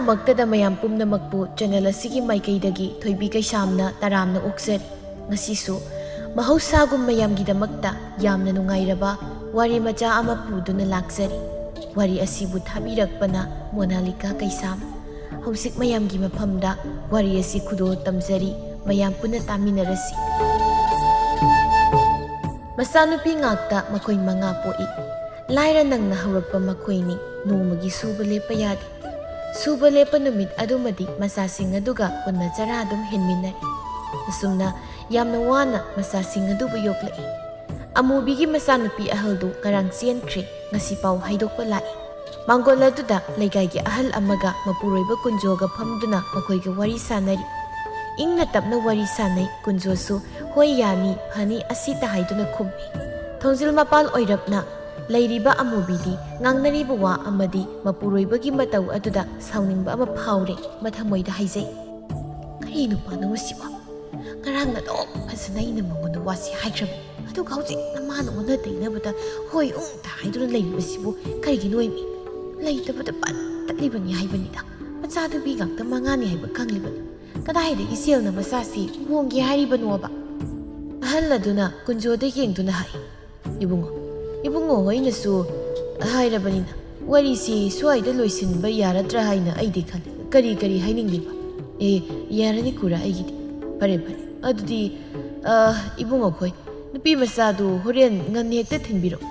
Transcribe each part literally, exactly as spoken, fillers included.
ꯃꯛꯇꯗ ꯃꯌꯥꯝ ꯄꯨꯝꯅꯃꯛꯄꯨ ꯆꯦꯅꯦꯜ ꯑꯁꯤꯒꯤ ꯃꯥꯏꯀꯩꯗꯒꯤ ꯊꯣꯏꯕꯤ ꯀꯩꯁꯥꯝꯅ ꯇꯔꯥꯝꯅ ꯑꯣꯛꯆꯔꯤ꯫ ꯉꯁꯤꯁꯨ ꯃꯍꯧꯁꯥꯒꯨꯝ ꯃꯌꯥꯝꯒꯤꯗꯃꯛꯇ ꯌꯥꯝꯅ ꯅꯨꯡꯉꯥꯏꯔꯕ ꯋꯥꯔꯤ ꯃꯆꯥ ꯑꯃ ꯄꯨꯗꯨꯅ ꯂꯥꯛꯆꯔꯤ꯫ ꯋꯥꯔꯤ ꯑꯁꯤꯕꯨ ꯊꯥꯕꯤꯔꯛꯄꯅ ꯃꯣꯅꯥꯂꯤꯀꯥ ꯀꯩꯁꯥꯝ꯫ ꯍꯧꯖꯤꯛ ꯃꯌꯥꯝꯒꯤ ꯃꯐꯝꯗ ꯋꯥꯔꯤ ꯑꯁꯤ ꯈꯨꯗꯣꯜ ꯇꯝꯖꯔꯤ, ꯃꯌꯥꯝ ꯄꯨꯟꯅ ꯇꯥꯃꯤꯟꯅꯔꯁꯤ꯫ ꯃꯆꯥꯅꯨꯄꯤ ꯉꯥꯛꯇ ꯃꯈꯣꯏ ꯃꯉꯥ ꯄꯣꯛꯏ꯫ ꯂꯥꯏꯔ ꯅꯪꯅ ꯍꯧꯔꯛꯄ ꯃꯈꯣꯏꯅꯤ, ꯅꯣꯡꯃꯒꯤ ꯁꯨꯕ ꯂꯦꯞꯄ ꯌꯥꯗꯦ꯫ ꯁꯨꯕ ꯂꯦꯞꯄ ꯅꯨꯃꯤꯠ ꯑꯗꯨꯃꯗꯤ ꯃꯆꯥꯁꯤꯡ ꯑꯗꯨꯒ ꯄꯨꯟꯅ ꯆꯔꯥ ꯑꯗꯨꯝ ꯍꯦꯟꯃꯤꯟꯅꯔꯤ꯫ ꯑꯁꯨꯝꯅ ꯌꯥꯝꯅ ꯋꯥꯅ ꯃꯆꯥꯁꯤꯡ ꯑꯗꯨꯕꯨ ꯌꯣꯛꯂꯛꯏ꯫ ꯑꯃꯨꯕꯤꯒꯤ ꯃꯆꯥꯅꯨꯄꯤ ꯑꯍꯜꯗꯨ ꯉꯔꯥꯡ ꯆꯦꯟꯈ꯭ꯔꯦ, ꯉꯁꯤ ꯄꯥꯎ ꯍꯥꯏꯗꯣꯛꯄ ꯂꯥꯛꯏ꯫ ꯃꯥꯡꯒꯣꯜ ꯑꯗꯨꯗ ꯂꯩꯀꯥꯏꯒꯤ ꯑꯍꯜ ꯑꯃꯒ ꯃꯄꯨꯔꯣꯏꯕ ꯀꯨꯟꯖꯣꯒ ꯐꯝꯗꯨꯅ ꯃꯈꯣꯏꯒ ꯋꯥꯔꯤ ꯁꯥꯟꯅꯔꯤ꯫ ꯏꯪꯅ ꯇꯞꯅ ꯋꯥꯔꯤ ꯁꯥꯟꯅꯩ꯫ ꯀꯨꯟꯖꯣꯁꯨ "ꯍꯣꯏ, ꯌꯥꯅꯤ, ꯐꯅꯤ" ꯑꯁꯤꯇ ꯍꯥꯏꯗꯨꯅ ꯈꯨꯝꯃꯤ꯫ ꯊꯣꯡꯖꯤꯜ ꯃꯄꯥꯜ ꯑꯣꯏꯔꯞꯅ ꯂꯩꯔꯤꯕ ꯑꯃꯨꯕꯤꯗꯤ ꯉꯥꯡꯅꯔꯤꯕ ꯋꯥ ꯑꯃꯗꯤ ꯃꯄꯨꯔꯣꯏꯕꯒꯤ ꯃꯇꯧ ꯑꯗꯨꯗ ꯁꯥꯎꯅꯤꯡꯕ ꯑꯃ ꯐꯥꯎꯔꯦ꯫ ꯃꯊꯃꯣꯏꯗ ꯍꯥꯏꯖꯩ, "ꯀꯔꯤ ꯅꯨꯄꯥꯅꯣ ꯃꯁꯤꯕꯣ? ꯉꯔꯥꯡ ꯅꯗꯣꯛ ꯐꯖꯅ ꯑꯩꯅ ꯃꯉꯣꯟꯗ ꯋꯥꯁꯤ ꯍꯥꯏꯈ꯭ꯔꯕꯅꯤ, ꯑꯗꯨꯒ ꯍꯧꯖꯤꯛꯅ ꯃꯥꯅ ꯑꯣꯟꯅ ꯇꯩꯅꯕꯗ ꯍꯣꯏ ꯎꯝꯇ ꯍꯥꯏꯗꯨꯅ ꯂꯩꯔꯤꯕꯁꯤꯕꯨ ꯀꯔꯤꯒꯤꯅꯣ ꯏꯃꯤ? ꯂꯩꯇꯕꯗ ꯄꯠ ꯇꯠꯂꯤꯕꯅꯤ ꯍꯥꯏꯕꯅꯤꯗ꯫ ꯃꯆꯥꯅꯨꯄꯤ ꯉꯥꯛꯇ ꯃꯉꯥꯅꯤ ꯍꯥꯏꯕ ꯈꯪꯂꯤꯕꯅꯤ꯫ ꯀꯗꯥꯏꯗꯒꯤ ꯁꯦꯜꯅ ꯃꯆꯥꯁꯤ ꯍꯣꯡꯒꯦ ꯍꯥꯏꯔꯤꯕꯅꯣꯕ?" ꯑꯍꯜ ꯑꯗꯨꯅ ꯀꯨꯟꯖꯣꯗ ꯌꯦꯡꯗꯨꯅ ꯍꯥꯏ, "ꯏꯕꯨꯡꯉꯣ, ꯏꯕꯨꯡꯉꯣ ꯍꯣꯏꯅꯁꯨ ꯍꯥꯏꯔꯕꯅꯤꯅ ꯋꯥꯔꯤꯁꯤ ꯁ꯭ꯋꯥꯏꯗ ꯂꯣꯏꯁꯤꯟꯕ ꯌꯥꯔꯗ꯭ꯔꯥ ꯍꯥꯏꯅ ꯑꯩꯗꯤ ꯈꯜꯂꯤ꯫ ꯀꯔꯤ ꯀꯔꯤ ꯍꯥꯏꯅꯤꯡꯂꯤꯕ?" "ꯑꯦ, ꯌꯥꯔꯅꯤ ꯈꯨꯔꯥ, ꯑꯩꯒꯤꯗꯤ꯫ ꯐꯔꯦ, ꯐꯔꯦ꯫ ꯑꯗꯨꯗꯤ, ꯑ, ꯏꯕꯨꯡꯉꯣ ꯈꯣꯏ, ꯅꯨꯄꯤ ꯃꯆꯥꯗꯨ ꯍꯣꯔꯦꯟ ꯉꯟꯅ ꯍꯦꯛꯇ ꯊꯤꯟꯕꯤꯔꯛꯎ꯫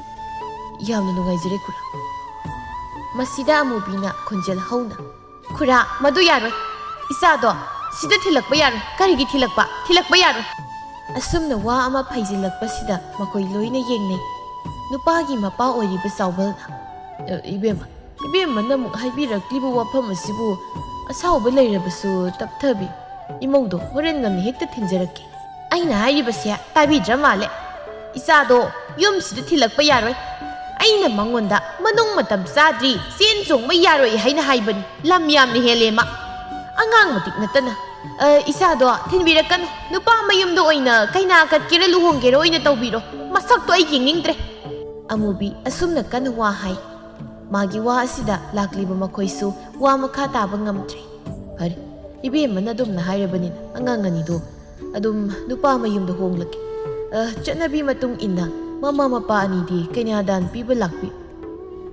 ꯌꯥꯝꯅ ꯅꯨꯡꯉꯥꯏꯖꯔꯦ ꯈꯨꯔꯥ꯫" ꯃꯁꯤꯗ ꯑꯃꯨꯕꯤꯅ ꯈꯣꯟꯖꯦꯜ ꯍꯧꯅ, "ꯈꯨꯔꯥ, ꯃꯗꯨ ꯌꯥꯔꯣꯏ꯫ ꯏꯆꯥꯗꯣ ꯁꯤꯗ ꯊꯤꯜꯂꯛꯄ ꯌꯥꯔꯣꯏ꯫ ꯀꯔꯤꯒꯤ ꯊꯤꯜꯂꯛꯄ? ꯊꯤꯜꯂꯛꯄ ꯌꯥꯔꯣꯏ!" ꯑꯁꯨꯝꯅ ꯋꯥ ꯑꯃ ꯐꯩꯖꯤꯜꯂꯛꯄꯁꯤꯗ ꯃꯈꯣꯏ ꯂꯣꯏꯅ ꯌꯦꯡꯅꯩ꯫ ꯅꯨꯄꯥꯒꯤ ꯃꯄꯥ ꯑꯣꯏꯔꯤꯕ ꯆꯥꯎꯕꯜꯅ, "ꯑ, ꯏꯕꯦꯝꯃ, ꯏꯕꯦꯝꯃꯅ ꯑꯃꯨꯛ ꯍꯥꯏꯕꯤꯔꯛꯂꯤꯕ ꯋꯥꯐꯝ ꯑꯁꯤꯕꯨ ꯑꯁꯥꯎꯕ ꯂꯩꯔꯕꯁꯨ ꯇꯞꯊꯕꯤ꯫ ꯏꯃꯧꯗꯣ ꯍꯣꯔꯦꯟ ꯉꯟꯅ ꯍꯦꯛꯇ ꯊꯤꯟꯖꯔꯛꯀꯦ꯫" ꯑꯩꯅ ꯍꯥꯏꯔꯤꯕꯁꯦ ꯇꯥꯕꯤꯗ꯭ꯔ ꯃꯥꯜꯂꯦ꯫ ꯏꯆꯥꯗꯣ ꯌꯨꯝꯁꯤꯗ ꯊꯤꯜꯂꯛꯄ ꯌꯥꯔꯣꯏ꯫ ꯑꯩꯅ ꯃꯉꯣꯟꯗ ꯃꯅꯨꯡ ꯃꯇꯝ ꯆꯥꯗ꯭ꯔꯤ, ꯆꯦꯟ ꯆꯣꯡꯕ ꯌꯥꯔꯣꯏ ꯍꯥꯏꯅ ꯍꯥꯏꯕꯅꯤ꯫ ꯂꯝ ꯌꯥꯝꯅ ꯍꯦꯜꯂꯦ ꯃꯥ꯫ ꯑꯉꯥꯡ ꯃꯇꯤꯛ ꯅꯠꯇꯅ꯫ ꯑ, ꯏꯆꯥꯗꯣ ꯊꯤꯟꯕꯤꯔꯛꯀꯅꯨ꯫ ꯅꯨꯄꯥ ꯃꯌꯨꯝꯗ ꯑꯣꯏꯅ ꯀꯩꯅꯥ ꯀꯠꯀꯦꯔꯥ ꯂꯨꯍꯣꯡꯒꯦꯔꯥ ꯑꯣꯏꯅ ꯇꯧꯕꯤꯔꯣ꯫ ꯃꯁꯛꯇꯣ ꯑꯩ ꯌꯦꯡꯅꯤꯡꯗ꯭ꯔꯦ꯫ ꯑꯃꯨꯕꯤ ꯑꯁꯨꯝꯅ ꯀꯟꯅ ꯋꯥ ꯍꯥꯏ꯫ ꯃꯥꯒꯤ ꯋꯥ ꯑꯁꯤꯗ ꯂꯥꯛꯂꯤꯕ ꯃꯈꯣꯏꯁꯨ ꯋꯥ ꯃꯈꯥ ꯇꯥꯕ ꯉꯝꯗ꯭ꯔꯦ꯫ ꯐꯔꯦ, ꯏꯕꯦꯝꯃꯅ ꯑꯗꯨꯝꯅ ꯍꯥꯏꯔꯕꯅꯤꯅ ꯑꯉꯥꯡ ꯑꯅꯤꯗꯣ ꯑꯗꯨꯝ ꯅꯨꯄꯥ ꯃꯌꯨꯝꯗ ꯍꯣꯡꯂꯒꯦ꯫ ꯑ, ꯆꯠꯅꯕꯤ ꯃꯇꯨꯡ ꯏꯟꯅ ꯃꯃꯥ ꯃꯄꯥ ꯑꯅꯤꯗꯤ ꯀꯩꯅꯥꯗꯥꯟ ꯄꯤꯕ ꯂꯥꯛꯄꯤ꯫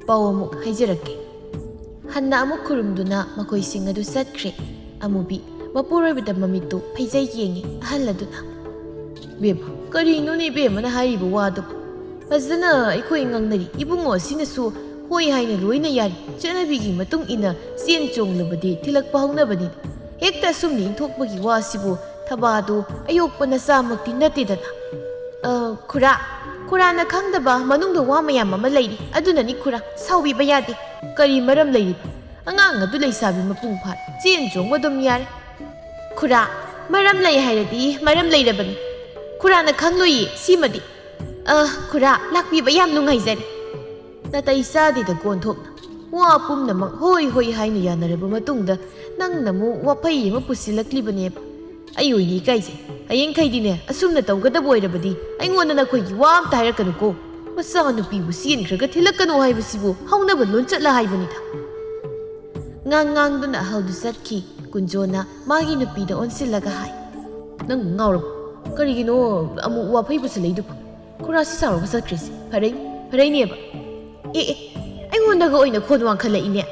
ꯄꯥꯎ ꯑꯃꯨꯛ ꯍꯥꯏꯖꯔꯛꯀꯦ꯫ ꯍꯟꯅ ꯑꯃꯨꯛ ꯈꯨꯔꯨꯝꯗꯨꯅ ꯃꯈꯣꯏꯁꯤꯡ ꯑꯗꯨ ꯆꯠꯈ꯭ꯔꯦ꯫ ꯑꯃꯨꯕꯤ ꯃꯄꯨꯔꯣꯏꯕꯗ ꯃꯃꯤꯠꯇꯨ ꯐꯩꯖꯩ ꯌꯦꯡꯉꯤ ꯑꯍꯜ ꯑꯗꯨꯅ꯫ "ꯏꯕꯦꯝꯃ, ꯀꯔꯤꯅꯣꯅꯦ ꯏꯕꯦꯝꯃꯅ ꯍꯥꯏꯔꯤꯕ ꯋꯥꯗꯨꯕꯨ? ꯐꯖꯅ ꯑꯩꯈꯣꯏ ꯉꯥꯡꯅꯔꯤ꯫ ꯏꯕꯨꯡꯉꯣ ꯑꯁꯤꯅꯁꯨ ꯍꯣꯏ ꯍꯥꯏꯅ ꯂꯣꯏꯅ ꯌꯥꯔꯤ꯫ ꯆꯠꯅꯕꯤꯒꯤ ꯃꯇꯨꯡ ꯏꯟꯅ ꯆꯦꯟ ꯆꯣꯡꯂꯕꯗꯤ ꯊꯤꯜꯂꯛꯄ ꯍꯧꯅꯕꯅꯤꯅ꯫ ꯍꯦꯛꯇ ꯑꯁꯨꯝꯅ ꯏꯟꯊꯣꯛꯄꯒꯤ ꯋꯥꯁꯤꯕꯨ ꯊꯕꯥꯗꯨ ꯑꯌꯣꯛꯄ ꯅꯆꯥꯃꯛꯇꯤ ꯅꯠꯇꯦꯗꯅ꯫" "ꯑ, ꯈꯨꯔꯥ, ꯈꯨꯔꯥꯅ ꯈꯪꯗꯕ ꯃꯅꯨꯡꯗ ꯋꯥ ꯃꯌꯥꯝ ꯑꯃ ꯂꯩꯔꯤ꯫ ꯑꯗꯨꯅꯅꯤ ꯈꯨꯔꯥ, ꯁꯥꯎꯕꯤꯕ ꯌꯥꯗꯦ꯫" "ꯀꯔꯤ ꯃꯔꯝ ꯂꯩꯔꯤꯕ? ꯑꯉꯥꯡ ꯑꯗꯨ ꯂꯩꯁꯥꯕꯤ ꯃꯄꯨꯡ ꯐꯥꯔꯦ꯫ ꯆꯦꯟ ꯆꯣꯡꯕ ꯑꯗꯨꯝ ꯌꯥꯔꯦ꯫" "ꯈꯨꯔꯥ, ꯃꯔꯝ ꯂꯩ ꯍꯥꯏꯔꯗꯤ ꯃꯔꯝ ꯂꯩꯔꯕꯅꯤ꯫ ꯈꯨꯔꯥꯅ ꯈꯪꯂꯣꯏꯌꯦ ꯁꯤꯃꯗꯤ꯫" "ꯑ, ꯈꯨꯔꯥ, ꯂꯥꯛꯄꯤꯕ ꯌꯥꯝ ꯅꯨꯡꯉꯥꯏꯖꯔꯦ꯫" ꯅꯥꯇꯩ ꯆꯥꯗꯦꯗ ꯒꯣꯟꯊꯣꯛꯅ ꯋꯥ ꯄꯨꯝꯅꯃꯛ ꯍꯣꯏ ꯍꯣꯏ ꯍꯥꯏꯅ ꯌꯥꯅꯔꯕ ꯃꯇꯨꯡꯗ ꯅꯪꯅ ꯑꯃꯨꯛ ꯋꯥꯐꯩ ꯑꯃ ꯄꯨꯁꯤꯜꯂꯛꯂꯤꯕꯅꯦꯕ꯫ ꯑꯩ ꯑꯣꯏꯅ ꯏꯀꯥꯏꯖꯩ꯫ ꯍꯌꯦꯡꯈꯩꯗꯤꯅꯦ, ꯑꯁꯨꯝꯅ ꯇꯧꯒꯗꯕ ꯑꯣꯏꯔꯕꯗꯤ ꯑꯩꯉꯣꯟꯗ ꯅꯈꯣꯏꯒꯤ ꯋꯥ ꯑꯝꯇ ꯍꯥꯏꯔꯛꯀꯅꯨꯀꯣ꯫ ꯃꯆꯥꯅꯨꯄꯤꯕꯨ ꯆꯦꯟꯈ꯭ꯔꯒ ꯊꯤꯜꯂꯛꯀꯅꯨ ꯍꯥꯏꯕꯁꯤꯕꯨ ꯍꯧꯅꯕ ꯂꯣꯟꯆꯠꯂ ꯍꯥꯏꯕꯅꯤꯗ꯫ ꯉꯥꯡ ꯉꯥꯡꯗꯨꯅ ꯑꯍꯜꯗꯨ ꯆꯠꯈꯤ꯫ ꯀꯨꯟꯖꯣꯅ ꯃꯥꯒꯤ ꯅꯨꯄꯤꯗ ꯑꯣꯟꯁꯤꯜꯂꯒ ꯍꯥꯏ, "ꯅꯪ ꯉꯥꯎꯔꯕ? ꯀꯔꯤꯒꯤꯅꯣ ꯑꯃꯨꯛ ꯋꯥꯐꯩ ꯄꯨꯁꯤꯜꯂꯛꯏꯗꯨꯕꯨ? ꯈꯨꯔꯥꯁꯤ ꯁꯥꯎꯔꯒ ꯆꯠꯈ꯭ꯔꯤꯁꯦ꯫ ꯐꯔꯦ, ꯐꯔꯦꯅꯦꯕ꯫ ꯑꯦ, ꯑꯦ, ꯑꯩꯉꯣꯟꯗꯒ ꯑꯣꯏꯅ ꯈꯣꯟ ꯋꯥꯡꯈꯠꯂꯛꯏꯅꯦ꯫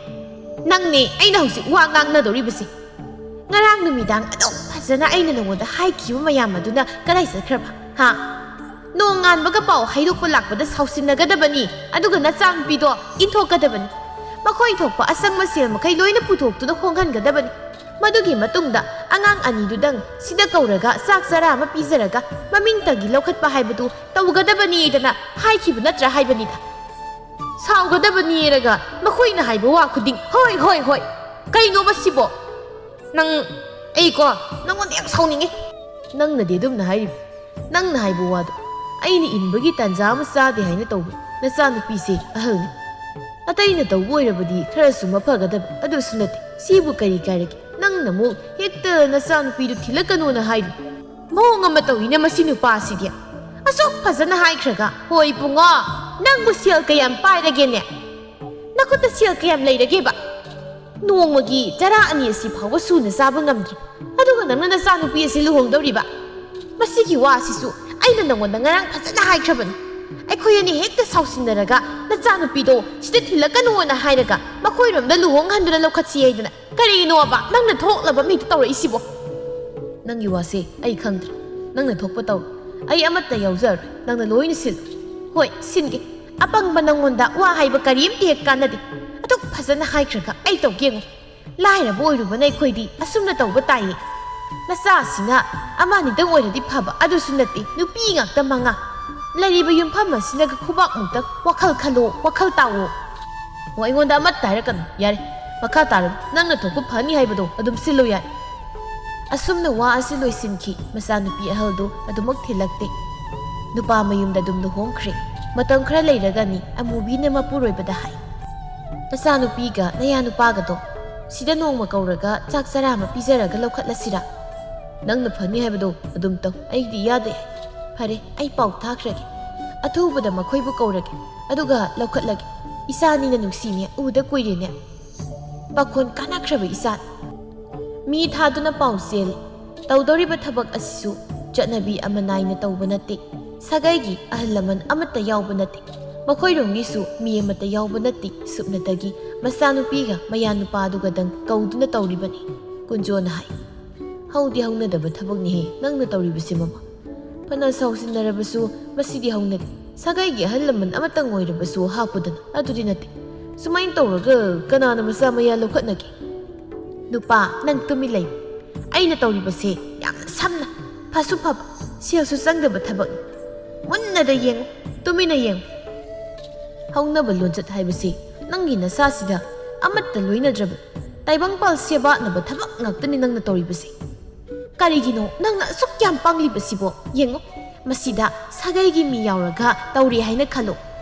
ꯅꯪꯅꯦ ꯑꯩꯅ ꯍꯧꯖꯤꯛ ꯋꯥ ꯉꯥꯡꯅꯗꯧꯔꯤꯕꯁꯦ꯫ ꯉꯔꯥꯡ ꯅꯨꯃꯤꯗꯥꯡ ꯑꯗꯨꯛ ꯐꯖꯅ ꯑꯩꯅ ꯅꯉꯣꯟꯗ ꯍꯥꯏꯈꯤꯕ ꯃꯌꯥꯝ ꯑꯗꯨꯅ ꯀꯗꯥꯏ ꯆꯠꯈ꯭ꯔꯕ? ꯍꯥ? ꯅꯣꯡꯉꯥꯟꯕꯒ ꯄꯥꯎ ꯍꯥꯏꯗꯣꯛꯄ ꯂꯥꯛꯄꯗ ꯁꯥꯎꯁꯤꯟꯅꯒꯗꯕꯅꯤ, ꯑꯗꯨꯒ ꯅꯆꯥꯅꯨꯄꯤꯗꯣ ꯏꯟꯊꯣꯛꯀꯗꯕꯅꯤ꯫ ꯃꯈꯣꯏ ꯊꯣꯛꯄ ꯑꯁꯪꯕ ꯁꯦꯜ ꯃꯈꯩ ꯂꯣꯏꯅ ꯄꯨꯊꯣꯛꯇꯨꯅ ꯍꯣꯡꯍꯟꯒꯗꯕꯅꯤ꯫ ꯃꯗꯨꯒꯤ ꯃꯇꯨꯡꯗ ꯑꯉꯥꯡ ꯑꯅꯤꯗꯨꯗꯪ ꯁꯤꯗ ꯀꯧꯔꯒ ꯆꯥꯛ ꯆꯔꯥ ꯑꯃ ꯄꯤꯖꯔꯒ ꯃꯃꯤꯡꯇꯒꯤ ꯂꯧꯈꯠꯄ ꯍꯥꯏꯕꯗꯨ ꯇꯧꯒꯗꯕꯅꯤꯗꯅ ꯍꯥꯏꯈꯤꯕ ꯅꯠꯇ꯭ꯔꯥ ꯍꯥꯏꯕꯅꯤꯗ꯫" "ꯁꯥꯎꯒꯗꯕꯅꯤꯔꯒ ꯃꯈꯣꯏꯅ ꯍꯥꯏꯕ ꯋꯥ ꯈꯨꯗꯤꯡ ꯍꯣꯏ, ꯍꯣꯏ, ꯍꯣꯏ꯫ ꯀꯩꯅꯣ ꯃꯁꯤꯕꯣ? ꯅꯪ, ꯑꯩꯀꯣ ꯅꯪꯉꯣꯟꯗ ꯌꯥꯝ ꯁꯥꯎꯅꯤꯡꯉꯤ꯫" "ꯅꯪꯅꯗꯤ ꯑꯗꯨꯝꯅ ꯍꯥꯏꯔꯤꯕ꯫ ꯅꯪꯅ ꯍꯥꯏꯕ ꯋꯥꯗꯣ ꯑꯩꯅ ꯏꯟꯕꯒꯤ ꯇꯥꯟꯖꯥ ꯑꯃ ꯆꯥꯗꯦ ꯍꯥꯏꯅ ꯇꯧꯕ꯫ ꯅꯆꯥꯅꯨꯄꯤꯁꯦ ꯑꯍꯜꯅꯤ꯫ ꯑꯇꯩꯅ ꯇꯧꯕ ꯑꯣꯏꯔꯕꯗꯤ ꯈꯔꯁꯨ ꯃꯐꯒꯗꯕ꯫ ꯑꯗꯨꯁꯨ ꯅꯠꯇꯦ꯫ ꯁꯤꯕꯨ ꯀꯔꯤ ꯀꯥꯏꯔꯒꯦ? ꯅꯪꯅ ꯑꯃꯨꯛ ꯍꯦꯛꯇ ꯅꯆꯥꯅꯨꯄꯤꯗꯨ ꯊꯤꯜꯂꯛꯀꯅꯣꯅ ꯍꯥꯏꯔꯤ꯫ ꯃꯑꯣꯡ ꯑꯃ ꯇꯧꯏꯅꯦ ꯃꯁꯤ ꯅꯨꯄꯥꯁꯤꯗꯤ꯫ ꯑꯁꯨꯛ ꯐꯖꯅ ꯍꯥꯏꯈ꯭ꯔꯒ꯫ ꯍꯣꯏ ꯏꯕꯨꯡꯉꯣ, ꯅꯪꯕꯨ ꯁꯦꯜ ꯀꯌꯥꯝ ꯄꯥꯏꯔꯒꯦꯅꯦ? ꯅꯈꯨꯠꯇ ꯁꯦꯜ ꯀꯌꯥꯝ ꯂꯩꯔꯒꯦꯕ?" ꯅꯣꯡꯃꯒꯤ ꯆꯔꯥ ꯑꯅꯤ ꯑꯁꯤ ꯐꯥꯎꯕ ꯁꯨꯅ ꯆꯥꯕ ꯉꯝꯗ꯭ꯔꯤ, ꯑꯗꯨꯒ ꯅꯪꯅ ꯅꯆꯥꯅꯨꯄꯤ ꯑꯁꯤ ꯂꯨꯍꯣꯡꯗꯧꯔꯤꯕ? ꯃꯁꯤꯒꯤ ꯋꯥ ꯑꯁꯤꯁꯨ ꯑꯩꯅ ꯅꯪꯉꯣꯟꯗ ꯉꯔꯥꯡ ꯐꯖꯅ ꯍꯥꯏꯈ꯭ꯔꯕꯅꯤ꯫ ꯑꯩꯈꯣꯏ ꯑꯅꯤ ꯍꯦꯛꯇ ꯁꯥꯎꯁꯤꯟꯅꯔꯒ ꯅꯆꯥꯅꯨꯄꯤꯗꯣ ꯁꯤꯗ ꯊꯤꯜꯂꯛꯀꯅꯨꯅ ꯍꯥꯏꯔꯒ ꯃꯈꯣꯏꯔꯣꯝꯗ ꯂꯨꯍꯣꯡꯍꯟꯗꯨꯅ ꯂꯧꯈꯠꯁꯤ ꯍꯥꯏꯗꯅ ꯀꯔꯤꯒꯤꯅꯣꯕ ꯅꯪꯅ ꯊꯣꯛꯂꯕ ꯃꯤꯗ ꯇꯧꯔꯛꯏꯁꯤꯕꯣ? ꯅꯪꯒꯤ ꯋꯥꯁꯦ ꯑꯩ ꯈꯪꯗ꯭ꯔꯦ꯫ ꯅꯪꯅ ꯊꯣꯛꯄ ꯇꯧꯔꯣ꯫ ꯑꯩ ꯑꯃꯠꯇ ꯌꯥꯎꯖꯔꯣꯏ꯫ ꯅꯪꯅ ꯂꯣꯏꯅ ꯁꯤꯜꯂꯨ꯫ ꯍꯣꯏ, ꯁꯤꯟꯒꯦ꯫ ꯑꯄꯪꯕ ꯅꯪꯉꯣꯟꯗ ꯋꯥ ꯍꯥꯏꯕ ꯀꯔꯤꯝꯇ ꯍꯦꯛ ꯀꯥꯟꯅꯗꯦ꯫ ꯑꯗꯨꯛ ꯐꯖꯅ ꯍꯥꯏꯈ꯭ꯔꯒ ꯑꯩ ꯇꯧꯒꯦ ꯌꯦꯡꯉꯨ꯫ ꯂꯥꯏꯔꯕ ꯑꯣꯏꯔꯨꯕꯅ ꯑꯩꯈꯣꯏꯗꯤ ꯑꯁꯨꯝꯅ ꯇꯧꯕ ꯇꯥꯏꯌꯦ꯫ ꯅꯆꯥꯁꯤꯅ ꯑꯃ ꯑꯅꯤꯗꯪ ꯑꯣꯏꯔꯗꯤ ꯐꯕ, ꯑꯗꯨꯁꯨ ꯅꯠꯇꯦ, ꯅꯨꯄꯤ ꯉꯥꯛꯇ ꯃꯉꯥ꯫ ꯂꯩꯔꯤꯕ ꯌꯨꯝꯐꯝ ꯑꯁꯤꯅꯒ ꯈꯨꯕꯥꯛꯃꯨꯛꯇ ꯋꯥꯈꯜ ꯈꯜꯂꯣ, ꯋꯥꯈꯜ ꯇꯥꯎꯑꯣ꯫ ꯑꯣ, ꯑꯩꯉꯣꯟꯗ ꯑꯃꯠꯇ ꯍꯥꯏꯔꯛꯀꯅꯨ꯫ ꯌꯥꯔꯦ, ꯃꯈꯥ ꯇꯥꯔꯅꯨ꯫ ꯅꯪꯅ ꯊꯣꯛꯄ ꯐꯅꯤ ꯍꯥꯏꯕꯗꯣ ꯑꯗꯨꯝ ꯁꯤꯜꯂꯨ ꯌꯥꯔꯦ꯫ ꯑꯁꯨꯝꯅ ꯋꯥ ꯑꯁꯤ ꯂꯣꯏꯁꯤꯟꯈꯤ꯫ ꯃꯆꯥꯅꯨꯄꯤ ꯑꯍꯜꯗꯨ ꯑꯗꯨꯃꯛ ꯊꯤꯜꯂꯛꯇꯦ꯫ ꯅꯨꯄꯥ ꯃꯌꯨꯝꯗ ꯑꯗꯨꯝ ꯂꯨꯍꯣꯡꯈ꯭ꯔꯦ꯫ ꯃꯇꯝ ꯈꯔ ꯂꯩꯔꯒꯅꯤ ꯑꯃꯨꯕꯤꯅ ꯃꯄꯨꯔꯣꯏꯕꯗ ꯍꯥꯏ, "ꯃꯆꯥꯅꯨꯄꯤꯒ ꯅꯌꯥꯅꯨꯄꯥꯒꯗꯣ ꯁꯤꯗ ꯅꯣꯡꯃ ꯀꯧꯔꯒ ꯆꯥꯛ ꯆꯔꯥ ꯑꯃ ꯄꯤꯖꯔꯒ ꯂꯧꯈꯠꯂꯁꯤꯔꯥ?" "ꯅꯪꯅ ꯐꯅꯤ ꯍꯥꯏꯕꯗꯣ ꯑꯗꯨꯝ ꯇꯧ, ꯑꯩꯗꯤ ꯏꯌꯥꯗ ꯌꯥꯏ꯫ ꯐꯔꯦ, ꯑꯩ ꯄꯥꯎ ꯊꯥꯈ꯭ꯔꯒꯦ꯫ ꯑꯊꯨꯕꯗ ꯃꯈꯣꯏꯕꯨ ꯀꯧꯔꯒꯦ, ꯑꯗꯨꯒ ꯂꯧꯈꯠꯂꯒꯦ꯫ ꯏꯆꯥꯅꯤꯅ ꯅꯨꯡꯁꯤꯅꯦ, ꯎꯗ ꯀꯨꯏꯔꯦꯅꯦ꯫ ꯄꯥꯈꯣꯟ ꯀꯥꯟꯅꯈ꯭ꯔꯕ ꯏꯆꯥ꯫ ꯃꯤ ꯊꯥꯗꯨꯅ ꯄꯥꯎ ꯆꯦꯜꯂꯤ꯫ ꯇꯧꯗꯧꯔꯤꯕ ꯊꯕꯛ ꯑꯁꯤꯁꯨ ꯆꯠꯅꯕꯤ ꯑꯃ ꯅꯥꯏꯅ ꯇꯧꯕ ꯅꯠꯇꯦ꯫ ꯁꯥꯒꯩꯒꯤ ꯑꯍꯜ ꯂꯃꯟ ꯑꯃꯠꯇ ꯌꯥꯎꯕ ꯅꯠꯇꯦ꯫ ꯃꯈꯣꯏꯔꯣꯝꯒꯤꯁꯨ ꯃꯤ ꯑꯃꯠꯇ ꯌꯥꯎꯕ ꯅꯠꯇꯦ꯫ ꯁꯨꯞꯅꯇꯒꯤ ꯃꯆꯥꯅꯨꯄꯤꯒ ꯃꯌꯥꯅꯨꯄꯥꯗꯨꯒꯗꯪ ꯀꯧꯗꯨꯅ ꯇꯧꯔꯤꯕꯅꯤ꯫" ꯀꯨꯟꯖꯣꯅ ꯍꯥꯏ, "ꯍꯧꯗꯤ ꯍꯧꯅꯗꯕ ꯊꯕꯛꯅꯤꯍꯦ ꯅꯪꯅ ꯇꯧꯔꯤꯕꯁꯤ, ꯃꯃꯥ꯫ ꯐꯅ ꯁꯥꯎꯁꯤꯟꯅꯔꯕꯁꯨ ꯃꯁꯤꯗꯤ ꯍꯧꯅꯗꯦ꯫ ꯁꯥꯒꯩꯒꯤ ꯑꯍꯜ ꯂꯃꯟ ꯑꯃꯇꯪ ꯑꯣꯏꯔꯕꯁꯨ ꯍꯥꯞꯄꯨꯗꯅ꯫ ꯑꯗꯨꯗꯤ ꯅꯠꯇꯦ꯫ ꯁꯨꯃꯥꯏꯅ ꯇꯧꯔꯒ ꯀꯅꯥꯅ ꯃꯆꯥ ꯃꯌꯥ ꯂꯧꯈꯠꯅꯒꯦ?" "ꯅꯨꯄꯥ, ꯅꯪ ꯇꯨꯃꯤꯟ ꯂꯩꯌꯨ꯫ ꯑꯩꯅ ꯇꯧꯔꯤꯕꯁꯦ ꯌꯥꯝꯅ ꯁꯝꯅ, ꯐꯁꯨ ꯐꯕ, ꯁꯦꯜꯁꯨ ꯆꯪꯗꯕ ꯊꯕꯛꯅꯤ꯫ ꯃꯨꯟꯅꯗ ꯌꯦꯡꯉꯨ, ꯇꯨꯃꯤꯟꯅ ꯌꯦꯡꯉꯨ꯫ ꯍꯧꯅꯕ ꯂꯣꯟꯆꯠ ꯍꯥꯏꯕꯁꯤ ꯅꯪꯒꯤ ꯅꯁꯥꯁꯤꯗ ꯑꯃꯠꯇ ꯂꯣꯏꯅꯗ꯭ꯔꯕ ꯇꯥꯏꯕꯪꯄꯥꯜ ꯁꯦꯕꯥꯠꯅꯕ ꯊꯕꯛ ꯉꯥꯛꯇꯅꯤ ꯅꯪꯅ ꯇꯧꯔꯤꯕꯁꯤ꯫ ꯀꯔꯤꯒꯤꯅꯣ ꯅꯪꯅ ꯑꯁꯨꯛ ꯌꯥꯝ ꯄꯥꯡꯂꯤꯕꯁꯤꯕꯣ? ꯌꯦꯡꯉꯨ, ꯃꯁꯤꯗ ꯁꯥꯒꯩꯒꯤ ꯃꯤ ꯌꯥꯎꯔꯒ ꯇꯧꯔꯦ ꯍꯥꯏꯅ ꯈꯜꯂꯣ꯫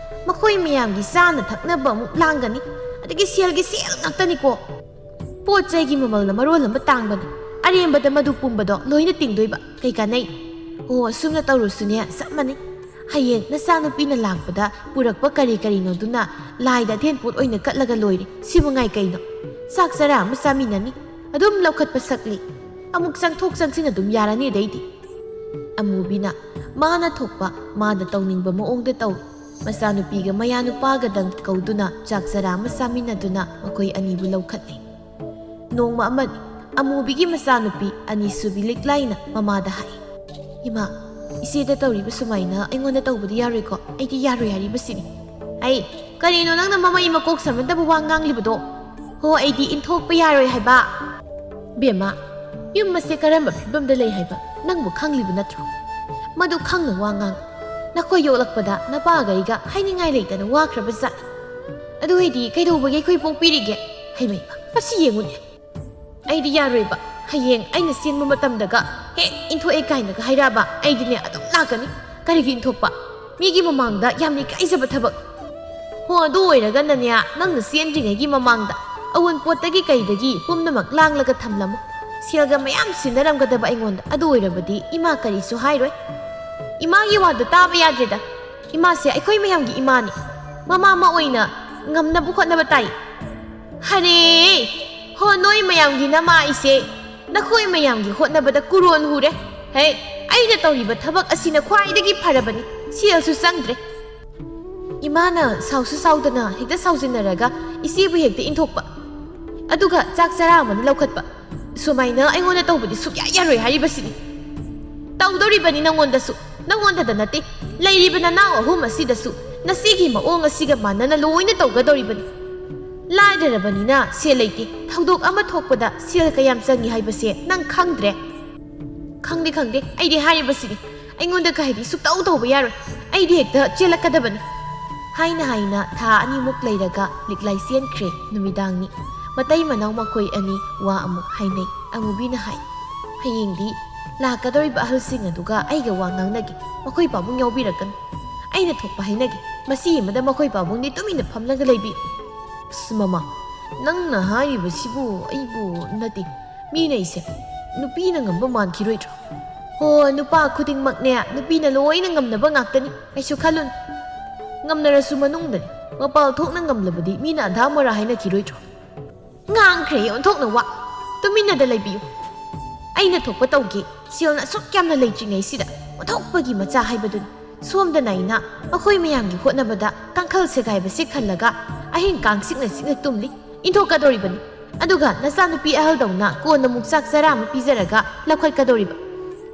ꯃꯈꯣꯏ ꯃꯌꯥꯝꯒꯤ ꯆꯥꯅ ꯊꯛꯅꯕ ꯑꯃꯨꯛ ꯂꯥꯡꯒꯅꯤ, ꯑꯗꯒꯤ ꯁꯦꯜꯒꯤ ꯁꯦꯜ ꯉꯥꯛꯇꯅꯤꯀꯣ꯫ ꯄꯣꯠ ꯆꯩꯒꯤ ꯃꯃꯜꯅ ꯃꯔꯣꯜ ꯑꯃ ꯇꯥꯡꯕꯅꯤ, ꯑꯔꯦꯝꯕꯗ ꯃꯗꯨ ꯄꯨꯝꯕꯗꯣ ꯂꯣꯏꯅ ꯇꯤꯡꯗꯣꯏꯕ꯫ ꯀꯩ ꯀꯥꯟꯅꯩ? ꯑꯣ, ꯑꯁꯨꯝꯅ ꯇꯧꯔꯨꯁꯨꯅꯦ, ꯆꯞ ꯃꯥꯟꯅꯩ꯫ ꯍꯌꯦꯡ ꯅꯆꯥꯅꯨꯄꯤꯅ ꯂꯥꯛꯄꯗ ꯄꯨꯔꯛꯄ ꯀꯔꯤ ꯀꯔꯤꯅꯣꯗꯨꯅ ꯂꯥꯏꯗ ꯑꯊꯦꯟ ꯄꯣꯠ ꯑꯣꯏꯅ ꯀꯠꯂꯒ ꯂꯣꯏꯔꯦ꯫ ꯁꯤꯕꯨ ꯉꯥꯏ ꯀꯩꯅꯣ? ꯆꯥꯛ ꯆꯔꯥ ꯑꯃ ꯆꯥꯃꯤꯟꯅꯅꯤ꯫ ꯑꯗꯨꯝ ꯂꯧꯈꯠꯄ ꯁꯛꯂꯤ꯫ ꯑꯃꯨꯛ ꯆꯪꯊꯣꯛ ꯆꯪꯁꯤꯟ ꯑꯗꯨꯝ ꯌꯥꯔꯅꯤ ꯑꯗꯩꯗꯤ꯫ ꯑꯃꯨꯕꯤꯅ ꯃꯥꯅ ꯊꯣꯛꯄ ꯃꯥꯅ ꯇꯧꯅꯤꯡꯕ ꯃꯑꯣꯡꯗ ꯇꯧ꯫ ꯃꯆꯥꯅꯨꯄꯤꯒ ꯃꯌꯥ ꯅꯨꯄꯥꯒꯗꯪ ꯀꯧꯗꯨꯅ ꯆꯥꯛ ꯆꯔꯥ ꯑꯃ ꯆꯥꯃꯤꯟꯅꯗꯨꯅ ꯃꯈꯣꯏ ꯑꯅꯤꯕꯨ ꯂꯧꯈꯠꯂꯤ꯫ ꯅꯣꯡꯃ ꯑꯃꯗꯤ ꯑꯃꯨꯕꯤꯒꯤ ꯃꯆꯥꯅꯨꯄꯤ ꯑꯅꯤꯁꯨꯕꯤ ꯂꯤꯛꯂꯥꯏꯅ ꯃꯃꯥꯗ ꯍꯥꯏ, "ꯏꯃꯥ, ꯏꯆꯦꯗ ꯇꯧꯔꯤꯕ ꯁꯨꯃꯥꯏꯅ ꯑꯩꯉꯣꯟꯗ ꯇꯧꯕꯗꯤ ꯌꯥꯔꯣꯏꯀꯣ? ꯑꯩꯗꯤ ꯌꯥꯔꯣꯏ ꯍꯥꯏꯔꯤꯕꯁꯤꯅꯤ꯫" "ꯑꯩ, ꯀꯔꯤꯅꯣ ꯅꯪꯅ ꯃꯃꯩ ꯃꯀꯣꯛ ꯁꯝꯅꯗꯕ ꯋꯥ ꯉꯥꯡꯂꯤꯕꯗꯣ? ꯍꯣ, ꯑꯩꯗꯤ ꯏꯟꯊꯣꯛꯄ ꯌꯥꯔꯣꯏ ꯍꯥꯏꯕ꯫" "ꯕꯦꯝꯃ, ꯌꯨꯝ ꯑꯁꯦ ꯀꯔꯝꯕ ꯐꯤꯕꯝꯗ ꯂꯩ ꯍꯥꯏꯕ ꯅꯪꯕꯨ ꯈꯪꯂꯤꯕ ꯅꯠꯇ꯭ꯔꯣ? ꯃꯗꯨ ꯈꯪꯅ ꯋꯥ ꯉꯥꯡ꯫ ꯅꯈꯣꯏ ꯌꯣꯛꯂꯛꯄꯗ ꯅꯄꯥꯒ ꯑꯩꯒ ꯍꯥꯏꯅꯤꯡꯉꯥꯏ ꯂꯩꯇꯅ ꯋꯥꯈ꯭ꯔꯕ ꯖꯥꯠꯅꯤ꯫ ꯑꯗꯨ ꯑꯣꯏꯗꯤ ꯀꯩꯗꯧꯕꯒꯤ ꯑꯩꯈꯣꯏ ꯄꯣꯛꯄꯤꯔꯤꯒꯦ? ꯍꯩꯃꯩꯃ, ꯃꯁꯤ ꯌꯦꯡꯉꯨꯅꯦ꯫ ꯑꯩꯗꯤ ꯌꯥꯔꯣꯏꯕ꯫ ꯍꯌꯦꯡ ꯑꯩꯅ ꯆꯦꯟꯕ ꯃꯇꯝꯗꯒ ꯍꯦꯛ ꯏꯟꯊꯣꯛꯑꯦ ꯀꯥꯏꯅꯒ ꯍꯥꯏꯔꯛꯑꯕ ꯑꯩꯗꯤꯅꯦ ꯑꯗꯨꯝ ꯂꯥꯛꯀꯅꯤ꯫ ꯀꯔꯤꯒꯤ ꯏꯟꯊꯣꯛꯄ? ꯃꯤꯒꯤ ꯃꯃꯥꯡꯗ ꯌꯥꯝꯅ ꯏꯀꯥꯏꯖꯕ ꯊꯕꯛ꯫ ꯍꯣ, ꯑꯗꯨ ꯑꯣꯏꯔꯒꯅꯅꯦ, ꯅꯪꯅ ꯆꯦꯟꯗ꯭ꯔꯤꯉꯩꯒꯤ ꯃꯃꯥꯡꯗ ꯑꯋꯨꯟꯄꯣꯠꯇꯒꯤ ꯀꯩꯗꯒꯤ ꯄꯨꯝꯅꯃꯛ ꯂꯥꯡꯂꯒ ꯊꯝꯂꯝꯃꯨ꯫ ꯁꯦꯜꯒ ꯃꯌꯥꯝ ꯁꯤꯟꯅꯔꯝꯒꯗꯕ ꯑꯩꯉꯣꯟꯗ꯫ ꯑꯗꯨ ꯑꯣꯏꯔꯕꯗꯤ ꯏꯃꯥ ꯀꯔꯤꯁꯨ ꯍꯥꯏꯔꯣꯏ꯫" ꯏꯃꯥꯒꯤ ꯋꯥꯗꯣ ꯇꯥꯕ ꯌꯥꯗ꯭ꯔꯦꯗ꯫ ꯏꯃꯥꯁꯦ ꯑꯩꯈꯣꯏ ꯃꯌꯥꯝꯒꯤ ꯏꯃꯥꯅꯤ꯫ ꯃꯃꯥ ꯑꯃ ꯑꯣꯏꯅ ꯉꯝꯅꯕ ꯍꯣꯠꯅꯕ ꯇꯥꯏ꯫ "ꯍꯔꯦ! ꯍꯣ, ꯅꯣꯏ ꯃꯌꯥꯝꯒꯤ ꯅꯃꯥ ꯑꯩꯁꯦ ꯅꯈꯣꯏ ꯃꯌꯥꯝꯒꯤ ꯍꯣꯠꯅꯕꯗ ꯀꯨꯔꯣꯟ ꯍꯨꯔꯦ꯫ ꯍꯦ, ꯑꯩꯅ ꯇꯧꯔꯤꯕ ꯊꯕꯛ ꯑꯁꯤꯅ ꯈ꯭ꯋꯥꯏꯗꯒꯤ ꯐꯔꯕꯅꯤ꯫ ꯁꯦꯜꯁꯨ ꯆꯪꯗ꯭ꯔꯦ꯫" ꯏꯃꯥꯅ ꯁꯥꯎꯁꯨ ꯁꯥꯎꯗꯅ ꯍꯦꯛꯇ ꯁꯥꯎꯖꯤꯟꯅꯔꯒ ꯏꯆꯦꯕꯨ ꯍꯦꯛꯇ ꯏꯟꯊꯣꯛꯄ꯫ ꯑꯗꯨꯒ ꯆꯥꯛ ꯆꯔꯥ ꯑꯃꯅ ꯂꯧꯈꯠꯄ꯫ "ꯁꯨꯃꯥꯏꯅ ꯑꯩꯉꯣꯟꯗ ꯇꯧꯕꯗꯤ ꯁꯨꯛꯌꯥ ꯌꯥꯔꯣꯏ ꯍꯥꯏꯔꯤꯕꯁꯤꯅꯤ꯫" "ꯇꯧꯗꯧꯔꯤꯕꯅꯤ ꯅꯪꯉꯣꯟꯗꯁꯨ꯫ ꯅꯪꯉꯣꯟꯗꯗ ꯅꯠꯇꯦ, ꯂꯩꯔꯤꯕ ꯅꯅꯥꯎ ꯑꯍꯨꯝ ꯑꯁꯤꯗꯁꯨ ꯅꯁꯤꯒꯤ ꯃꯑꯣꯡ ꯑꯁꯤꯒ ꯃꯥꯟꯅꯅ ꯂꯣꯏꯅ ꯇꯧꯒꯗꯧꯔꯤꯕꯅꯤ꯫ ꯂꯥꯏꯔꯔꯕꯅꯤꯅ ꯁꯦꯜ ꯂꯩꯇꯦ꯫ ꯊꯧꯗꯣꯛ ꯑꯃ ꯊꯣꯛꯄꯗ ꯁꯦꯜ ꯀꯌꯥꯝ ꯆꯪꯏ ꯍꯥꯏꯕꯁꯦ ꯅꯪ ꯈꯪꯗ꯭ꯔꯦ꯫" "ꯈꯪꯗꯦ, ꯈꯪꯗꯦ, ꯑꯩꯗꯤ ꯍꯥꯏꯔꯤꯕꯁꯤꯅꯤ꯫ ꯑꯩꯉꯣꯟꯗ ꯀꯩꯗꯤ ꯁꯨꯛꯇꯧ ꯇꯧꯕ ꯌꯥꯔꯣꯏ꯫ ꯑꯩꯗꯤ ꯍꯦꯛꯇ ꯆꯦꯜꯂꯛꯀꯗꯕꯅꯤ꯫" ꯍꯥꯏꯅ ꯍꯥꯏꯅ ꯊꯥ ꯑꯅꯤꯃꯨꯛ ꯂꯩꯔꯒ ꯂꯤꯛꯂꯥꯏ ꯆꯦꯟꯈ꯭ꯔꯦ꯫ ꯅꯨꯃꯤꯗꯥꯡꯅꯤ꯫ ꯃꯇꯩ ꯃꯅꯥꯎ ꯃꯈꯣꯏ ꯑꯅꯤ ꯋꯥ ꯑꯃꯨꯛ ꯍꯥꯏꯅꯩ꯫ ꯑꯃꯨꯕꯤꯅ ꯍꯥꯏ, "ꯍꯌꯦꯡꯗꯤ ꯂꯥꯛꯀꯗꯧꯔꯤꯕ ꯑꯍꯜꯁꯤꯡ ꯑꯗꯨꯒ ꯑꯩꯒ ꯋꯥ ꯉꯥꯡꯅꯒꯦ꯫ ꯃꯈꯣꯏ ꯄꯥꯕꯨꯡ ꯌꯥꯎꯕꯤꯔꯛꯀꯅꯨ꯫ ꯑꯩꯅ ꯊꯣꯛꯄ ꯍꯥꯏꯅꯒꯦ꯫ ꯃꯁꯤ ꯑꯃꯗ ꯃꯈꯣꯏ ꯄꯥꯕꯨꯡꯗꯤ ꯇꯨꯃꯤꯟꯅ ꯐꯝꯂꯒ ꯂꯩꯕꯤ꯫" "ꯑꯁ ꯃꯃꯥ, ꯅꯪꯅ ꯍꯥꯏꯔꯤꯕꯁꯤꯕꯨ ꯑꯩꯕꯨ ꯅꯠꯇꯦ꯫ ꯃꯤꯅ ꯑꯩꯁꯦ ꯅꯨꯄꯤꯅ ꯉꯝꯕ ꯃꯥꯟꯈꯤꯔꯣꯏꯗ꯭ꯔꯣ? ꯍꯣ, ꯅꯨꯄꯥ ꯈꯨꯗꯤꯡꯃꯛꯅꯦ, ꯅꯨꯄꯤꯅ ꯂꯣꯏꯅ ꯉꯝꯅꯕ ꯉꯥꯛꯇꯅꯤ꯫ ꯀꯩꯁꯨ ꯈꯜꯂꯨꯅꯨ꯫ ꯉꯝꯅꯔꯁꯨ ꯃꯅꯨꯡꯗꯅꯤ꯫ ꯃꯄꯥꯜ ꯊꯣꯛꯅ ꯉꯝꯂꯕꯗꯤ ꯃꯤꯅ ꯑꯙꯥ ꯃꯣꯔꯥ ꯍꯥꯏꯅꯈꯤꯔꯣꯏꯗ꯭ꯔꯣ?" ꯉꯥꯡꯈ꯭ꯔꯦ ꯑꯣꯟꯊꯣꯛꯅ ꯋꯥ꯫ ꯇꯨꯃꯤꯟꯅꯗ ꯂꯩꯕꯤꯌꯨ꯫ ꯑꯩꯅ ꯊꯣꯛꯄ ꯇꯧꯒꯦ꯫ ꯁꯦꯜꯅ ꯑꯁꯨꯛ ꯌꯥꯝꯅ ꯂꯩꯇ꯭ꯔꯤꯉꯩꯁꯤꯗ ꯑꯣꯟꯊꯣꯛꯄꯒꯤ ꯃꯆꯥ ꯍꯥꯏꯕꯗꯨꯅꯤ꯫ ꯁꯣꯝꯗꯅ ꯑꯩꯅ ꯃꯈꯣꯏ ꯃꯌꯥꯝꯒꯤ ꯍꯣꯠꯅꯕꯗ ꯀꯥꯡꯈꯜ ꯁꯦꯒꯥꯏꯕꯁꯤ ꯈꯜꯂꯒ ꯑꯍꯤꯡ ꯀꯥꯡ ꯆꯤꯛꯅ ꯆꯤꯛꯅ ꯇꯨꯝꯂꯤ꯫ ꯏꯟꯊꯣꯛꯀꯗꯧꯔꯤꯕꯅꯤ꯫ ꯑꯗꯨꯒ ꯅꯆꯥꯅꯨꯄꯤ ꯑꯍꯜꯗꯧꯅ ꯀꯣꯟꯅ ꯑꯃꯨꯛ ꯆꯥꯛ ꯆꯔꯥ ꯑꯃ ꯄꯤꯖꯔꯒ ꯂꯧꯈꯠꯀꯗꯧꯔꯤꯕ꯫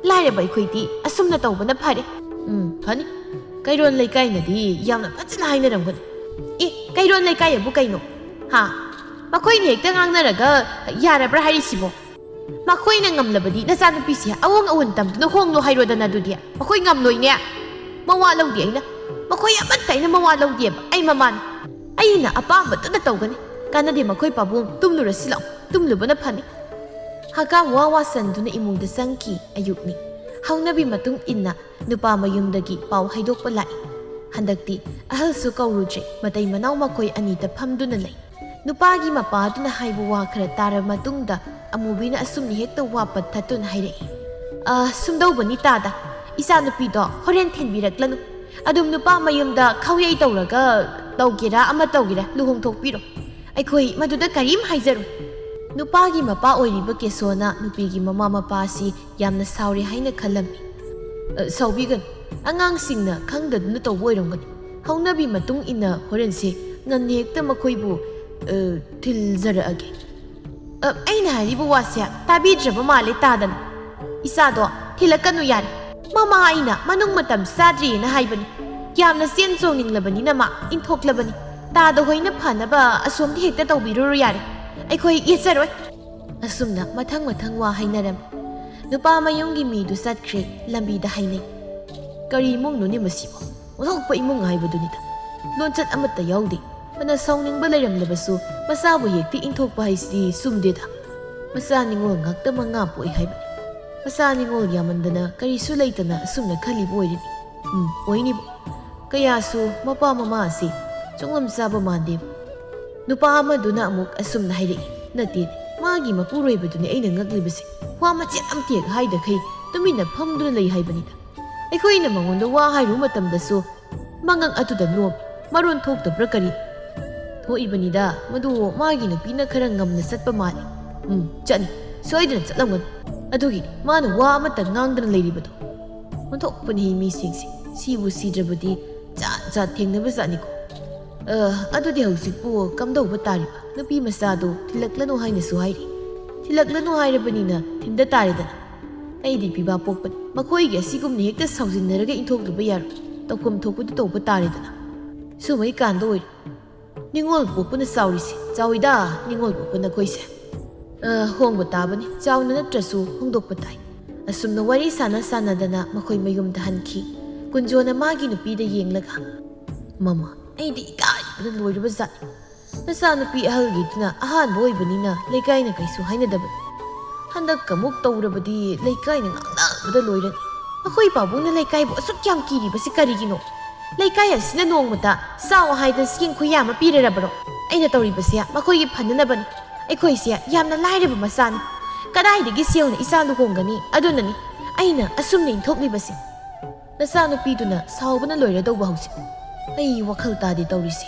ꯂꯥꯏꯔꯕ ꯑꯩꯈꯣꯏꯗꯤ ꯑꯁꯨꯝꯅ ꯇꯧꯕꯅ ꯐꯔꯦ꯫ ꯎꯝ, ꯐꯅꯤ꯫ ꯀꯩꯔꯣꯜ ꯂꯩꯀꯥꯏꯅꯗꯤ ꯌꯥꯝꯅ ꯐꯖꯅ ꯍꯥꯏꯅꯔꯝꯒꯅꯤ꯫ ꯑꯦ, ꯀꯩꯔꯣꯜ ꯂꯩꯀꯥꯏ ꯑꯕꯨ ꯀꯩꯅꯣ? ꯍꯥ? ꯃꯈꯣꯏꯅ ꯍꯦꯛꯇ ꯉꯥꯡꯅꯔꯒ ꯌꯥꯔꯕ꯭ꯔꯥ ꯍꯥꯏꯔꯤꯁꯤꯕꯣ? ꯃꯈꯣꯏꯅ ꯉꯝꯂꯕꯗꯤ ꯅꯆꯥꯅꯨꯄꯤꯁꯦ ꯑꯑꯣꯟ ꯑꯑꯣꯟ ꯇꯝꯗꯨꯅ ꯍꯣꯡꯂꯣ ꯍꯥꯏꯔꯣꯗꯅ ꯑꯗꯨꯗꯤ꯫ ꯃꯈꯣꯏ ꯉꯝꯂꯣꯏꯅꯦ꯫ ꯃꯋꯥ ꯂꯧꯗꯦ ꯑꯩꯅ꯫ ꯃꯈꯣꯏ ꯑꯃꯠꯇ ꯑꯩꯅ ꯃꯋꯥ ꯂꯧꯗꯦꯕ꯫ ꯑꯩ ꯃꯃꯥꯅꯤ꯫ ꯑꯩꯅ ꯑꯄꯥꯝꯕꯗꯨꯗ ꯇꯧꯒꯅꯤ꯫ ꯀꯥꯟꯅꯗꯦ ꯃꯈꯣꯏ ꯄꯥꯕꯨꯡ, ꯇꯨꯝꯂꯨꯔꯁꯤ ꯂꯥꯛꯑꯣ꯫ ꯇꯨꯝꯂꯨꯕꯅ ꯐꯅꯤ꯫ ꯍꯀꯥꯝ ꯋꯥ ꯋꯥ ꯁꯟꯗꯨꯅ ꯏꯃꯨꯡꯗ ꯆꯪꯈꯤ꯫ ꯑꯌꯨꯛꯅꯤ꯫ ꯍꯧꯅꯕꯤ ꯃꯇꯨꯡ ꯏꯟꯅ ꯅꯨꯄꯥ ꯃꯌꯨꯝꯗꯒꯤ ꯄꯥꯎ ꯍꯥꯏꯗꯣꯛꯄ ꯂꯥꯛꯏ꯫ ꯍꯟꯗꯛꯇꯤ ꯑꯍꯜꯁꯨ ꯀꯧꯔꯨꯗ꯭ꯔꯦ, ꯃꯇꯩ ꯃꯅꯥꯎ ꯃꯈꯣꯏ ꯑꯅꯤꯇ ꯐꯝꯗꯨꯅ ꯂꯩ꯫ ꯅꯨꯄꯥꯒꯤ ꯃꯄꯥꯗꯨꯅ ꯍꯥꯏꯕ ꯋꯥ ꯈꯔ ꯇꯥꯔꯕ ꯃꯇꯨꯡꯗ ꯑꯃꯨꯕꯤꯅ ꯑꯁꯨꯝꯅ ꯍꯦꯛꯇ ꯋꯥ ꯄꯠꯊꯠꯇꯨꯅ ꯍꯥꯏꯔꯛꯏ, "ꯑ, ꯁꯨꯝꯗꯧꯕꯅꯤ ꯇꯥꯗ, ꯏꯆꯥꯅꯨꯄꯤꯗꯣ ꯍꯣꯔꯦꯟ ꯊꯤꯟꯕꯤꯔꯛꯂꯅꯨ꯫ ꯑꯗꯨꯝ ꯅꯨꯄꯥ ꯃꯌꯨꯝꯗ ꯈꯥꯎꯌꯩ ꯇꯧꯔꯒ ꯇꯧꯒꯦꯔꯥ ꯑꯃ ꯇꯧꯒꯦꯔꯥ ꯂꯨꯍꯣꯡꯊꯣꯛꯄꯤꯔꯣ꯫ ꯑꯩꯈꯣꯏ ꯃꯗꯨꯗ ꯀꯔꯤꯝ ꯍꯥꯏꯖꯔꯣꯏ"꯫ ꯅꯨꯄꯥꯒꯤ ꯃꯄꯥ ꯑꯣꯏꯔꯤꯕ ꯀꯦꯁꯣꯅ ꯅꯨꯄꯤꯒꯤ ꯃꯃꯥ ꯃꯄꯥ ꯑꯁꯤ ꯌꯥꯝꯅ ꯁꯥꯎꯔꯦ ꯍꯥꯏꯅ ꯈꯜꯂꯝꯃꯤ꯫ "ꯑ, ꯁꯥꯎꯕꯤꯒꯅꯨ꯫ ꯑꯉꯥꯡꯁꯤꯡꯅ ꯈꯪꯗꯗꯨꯅ ꯇꯧꯕ ꯑꯣꯏꯔꯝꯒꯅꯤ꯫ ꯍꯧꯅꯕꯤ ꯃꯇꯨꯡ ꯏꯟꯅ ꯍꯣꯔꯦꯟꯁꯦ ꯉꯟꯅ ꯍꯦꯛꯇ ꯃꯈꯣꯏꯕꯨ, ꯑ, ꯊꯤꯜꯖꯔꯛꯑꯒꯦ"꯫ "ꯑ, ꯑꯩꯅ ꯍꯥꯏꯔꯤꯕ ꯋꯥꯁꯦ ꯇꯥꯕꯤꯗ꯭ꯔꯕ ꯃꯥꯜꯂꯦ ꯇꯥꯗꯅ꯫ ꯏꯆꯥꯗꯣ ꯊꯤꯜꯂꯛꯀꯅꯨ ꯌꯥꯔꯦ꯫ ꯃꯃꯥ ꯑꯩꯅ ꯃꯅꯨꯡ ꯃꯇꯝ ꯆꯥꯗ꯭ꯔꯤꯅ ꯍꯥꯏꯕꯅꯤ꯫ ꯌꯥꯝꯅ ꯆꯦꯟ ꯆꯣꯡꯅꯤꯡꯂꯕꯅꯤꯅ ꯃꯥ ꯏꯟꯊꯣꯛꯂꯕꯅꯤ꯫ ꯇꯥꯗ ꯍꯣꯏꯅ ꯐꯅꯕ ꯑꯁꯣꯝꯗ ꯍꯦꯛꯇ ꯇꯧꯕꯤꯔꯨꯔꯣ ꯌꯥꯔꯦ꯫ ꯑꯩꯈꯣꯏ ꯌꯦꯠꯆꯔꯣꯏ"꯫ ꯑꯁꯨꯝꯅ ꯃꯊꯪ ꯃꯊꯪ ꯋꯥ ꯍꯥꯏꯅꯔꯝꯃꯤ꯫ ꯅꯨꯄꯥ ꯃꯌꯨꯝꯒꯤ ꯃꯤꯗꯨ ꯆꯠꯈ꯭ꯔꯦ꯫ ꯂꯝꯕꯤꯗ ꯍꯥꯏꯅꯩ, "ꯀꯔꯤ ꯏꯃꯨꯡꯅꯣꯅꯦ ꯃꯁꯤꯕꯣ? ꯑꯣꯟꯊꯣꯛꯄ ꯏꯃꯨꯡ ꯍꯥꯏꯕꯗꯨꯅꯤꯗ꯫ ꯂꯣꯟꯆꯠ ꯑꯃꯠꯇ ꯌꯥꯎꯗꯦ꯫ ꯐꯅ ꯁꯥꯎꯅꯤꯡꯕ ꯂꯩꯔꯝꯂꯕꯁꯨ ꯃꯆꯥꯕꯨ ꯍꯦꯛꯇ ꯏꯟꯊꯣꯛꯄ ꯍꯥꯏꯁꯤꯗꯤ ꯆꯨꯝꯗꯦꯗ꯫ ꯃꯆꯥ ꯅꯤꯉꯣꯜ ꯉꯥꯛꯇ ꯃꯉꯥ ꯄꯣꯛꯏ ꯍꯥꯏꯕꯅꯤ꯫ ꯃꯆꯥ ꯅꯤꯉꯣꯜ ꯌꯥꯝꯃꯟꯗꯅ ꯀꯔꯤꯁꯨ ꯂꯩꯇꯅ ꯑꯁꯨꯝꯅ ꯈꯜꯂꯤꯕ ꯑꯣꯏꯔꯤꯅꯤ꯫ ꯎꯝ, ꯑꯣꯏꯅꯤꯕꯣ꯫ ꯀꯌꯥꯁꯨ ꯃꯄꯥ ꯃꯃꯥ ꯑꯁꯤ ꯆꯨꯡꯂꯝ ꯆꯥꯕ ꯃꯥꯟꯗꯦꯕ"꯫ ꯅꯨꯄꯥ ꯑꯃꯗꯨꯅ ꯑꯃꯨꯛ ꯑꯁꯨꯝꯅ ꯍꯥꯏꯔꯛꯏ, "ꯅꯠꯇꯦꯅꯦ, ꯃꯥꯒꯤ ꯃꯄꯨꯔꯣꯏꯕꯗꯨꯅꯦ ꯑꯩꯅ ꯉꯛꯂꯤꯕꯁꯦ꯫ ꯋꯥ ꯃꯆꯦꯠ ꯑꯃꯇ ꯍꯦꯛ ꯍꯥꯏꯗꯈꯩ ꯇꯨꯃꯤꯟꯅ ꯐꯝꯗꯨꯅ ꯂꯩ ꯍꯥꯏꯕꯅꯤꯗ꯫ ꯑꯩꯈꯣꯏꯅ ꯃꯉꯣꯟꯗ ꯋꯥ ꯍꯥꯏꯔꯨꯕ ꯃꯇꯝꯗꯁꯨ ꯃꯉꯛ ꯑꯗꯨꯗ ꯅꯣꯝꯃꯤ꯫ ꯃꯔꯣꯟ ꯊꯣꯛꯇꯕ꯭ꯔꯥ ꯀꯔꯤ?" ꯊꯣꯛꯏꯕꯅꯤꯗ, ꯃꯗꯨ ꯃꯥꯒꯤ ꯅꯨꯄꯤꯅ ꯈꯔ ꯉꯝꯅ ꯆꯠꯄ ꯃꯥꯜꯂꯤ꯫ ꯎꯝ, ꯆꯠꯅꯤ꯫ ꯁꯣꯏꯗꯅ ꯆꯠꯂꯝꯒꯅꯤ꯫ ꯑꯗꯨꯒꯤꯅꯤ ꯃꯥꯅ ꯋꯥ ꯑꯃꯠꯇ ꯉꯥꯡꯗꯅ ꯂꯩꯔꯤꯕꯗꯣ꯫ ꯑꯣꯟꯊꯣꯛꯄꯅꯤ ꯃꯤꯁꯤꯡꯁꯦ꯫ ꯁꯤꯕꯨ ꯁꯤꯗ꯭ꯔꯕꯗꯤ ꯖꯥꯠ ꯖꯥꯠ ꯊꯦꯡꯅꯕ ꯖꯥꯠꯅꯤꯀꯣ꯫ ꯑ, ꯑꯗꯨꯗꯤ ꯍꯧꯖꯤꯛꯄꯨ ꯀꯝꯗꯧꯕ ꯇꯥꯔꯤꯕ? ꯅꯨꯄꯤ ꯃꯆꯥꯗꯨ ꯊꯤꯜꯂꯛꯂꯅꯨ ꯍꯥꯏꯅꯁꯨ ꯍꯥꯏꯔꯤ꯫ ꯊꯤꯜꯂꯛꯂꯅꯨ ꯍꯥꯏꯔꯕꯅꯤꯅ ꯊꯤꯟꯗ ꯇꯥꯔꯦꯗꯅ꯫ ꯑꯩꯗꯤ ꯄꯤꯕꯥ ꯄꯣꯛꯄꯅꯤ꯫ ꯃꯈꯣꯏꯒꯤ ꯑꯁꯤꯒꯨꯝꯅ ꯍꯦꯛꯇ ꯁꯥꯎꯖꯤꯟꯅꯔꯒ ꯏꯟꯊꯣꯛꯂꯨꯕ ꯌꯥꯔꯣꯏ꯫ ꯇꯧꯐꯝ ꯊꯣꯛꯄꯗꯨ ꯇꯧꯕ ꯇꯥꯔꯦꯗꯅ꯫ ꯁꯨꯝ ꯑꯩ ꯀꯥꯟꯗ ꯑꯣꯏꯔꯦ꯫ ꯅꯤꯉꯣꯜ ꯄꯣꯛꯄꯅ ꯆꯥꯎꯔꯤꯁꯦ꯫ ꯆꯥꯎꯏꯗ, ꯅꯤꯉꯣꯜ ꯄꯣꯛꯄ ꯅꯈꯣꯏꯁꯦ꯫ ꯑ, ꯍꯣꯡꯕ ꯇꯥꯕꯅꯤ꯫ ꯆꯥꯎꯅ ꯅꯠꯇ꯭ꯔꯁꯨ ꯍꯣꯡꯗꯣꯛꯄ ꯇꯥꯏ꯫ ꯑꯁꯨꯝꯅ ꯋꯥꯔꯤ ꯁꯥꯟꯅ ꯁꯥꯟꯅꯗꯅ ꯃꯈꯣꯏ ꯃꯌꯨꯝꯗ ꯍꯟꯈꯤ꯫ ꯀꯨꯟꯖꯣꯅ ꯃꯥꯒꯤ ꯅꯨꯄꯤꯗ ꯌꯦꯡꯂꯒ, "ꯃꯃꯥ, ꯑꯩꯗꯤ ꯏꯀꯥꯏꯕꯅ ꯂꯣꯏꯔꯕ ꯖꯥꯠꯅꯤ꯫ ꯅꯆꯥꯅꯨꯄꯤ ꯑꯍꯜꯒꯤꯗꯨꯅ ꯑꯍꯥꯟꯕ ꯑꯣꯏꯕꯅꯤꯅ ꯂꯩꯀꯥꯏꯅ ꯀꯩꯁꯨ ꯍꯥꯏꯅꯗꯕꯅꯤ꯫ ꯍꯟꯗꯛ ꯑꯃꯨꯛ ꯇꯧꯔꯕꯗꯤ ꯂꯩꯀꯥꯏꯅ ꯉꯥꯡꯅꯕꯗ ꯂꯣꯏꯔꯅꯤ꯫ ꯑꯩꯈꯣꯏ ꯄꯥꯕꯨꯡꯅ ꯂꯩꯀꯥꯏꯕꯨ ꯑꯁꯨꯛ ꯌꯥꯝ ꯀꯤꯔꯤꯕꯁꯤ ꯀꯔꯤꯒꯤꯅꯣ? ꯂꯩꯀꯥꯏ ꯑꯁꯤꯅ ꯅꯣꯡꯃꯇ ꯆꯥꯎ ꯍꯥꯏꯗꯅ ꯆꯦꯡ ꯈꯨꯌꯥ ꯑꯃ ꯄꯤꯔꯔꯕꯔꯣ? ꯑꯩꯅ ꯇꯧꯔꯤꯕꯁꯦ ꯃꯈꯣꯏꯒꯤ ꯐꯅꯅꯕꯅꯤ꯫ ꯑꯩꯈꯣꯏꯁꯦ ꯌꯥꯝꯅ ꯂꯥꯏꯔꯕ ꯃꯆꯥꯅꯤ꯫ ꯀꯗꯥꯏꯗꯒꯤ ꯁꯦꯜꯅ ꯏꯆꯥ ꯂꯨꯍꯣꯡꯒꯅꯤ? ꯑꯗꯨꯅꯅꯤ ꯑꯩꯅ ꯑꯁꯨꯝꯅ ꯏꯟꯊꯣꯛꯂꯤꯕꯁꯦ꯫ ꯅꯆꯥꯅꯨꯄꯤꯗꯨꯅ ꯁꯥꯎꯕꯅ ꯂꯣꯏꯔꯗꯧꯕ ꯍꯧꯖꯤꯛ꯫ ꯑꯩ ꯋꯥꯈꯜ ꯇꯥꯗꯦ ꯇꯧꯔꯤꯁꯦ꯫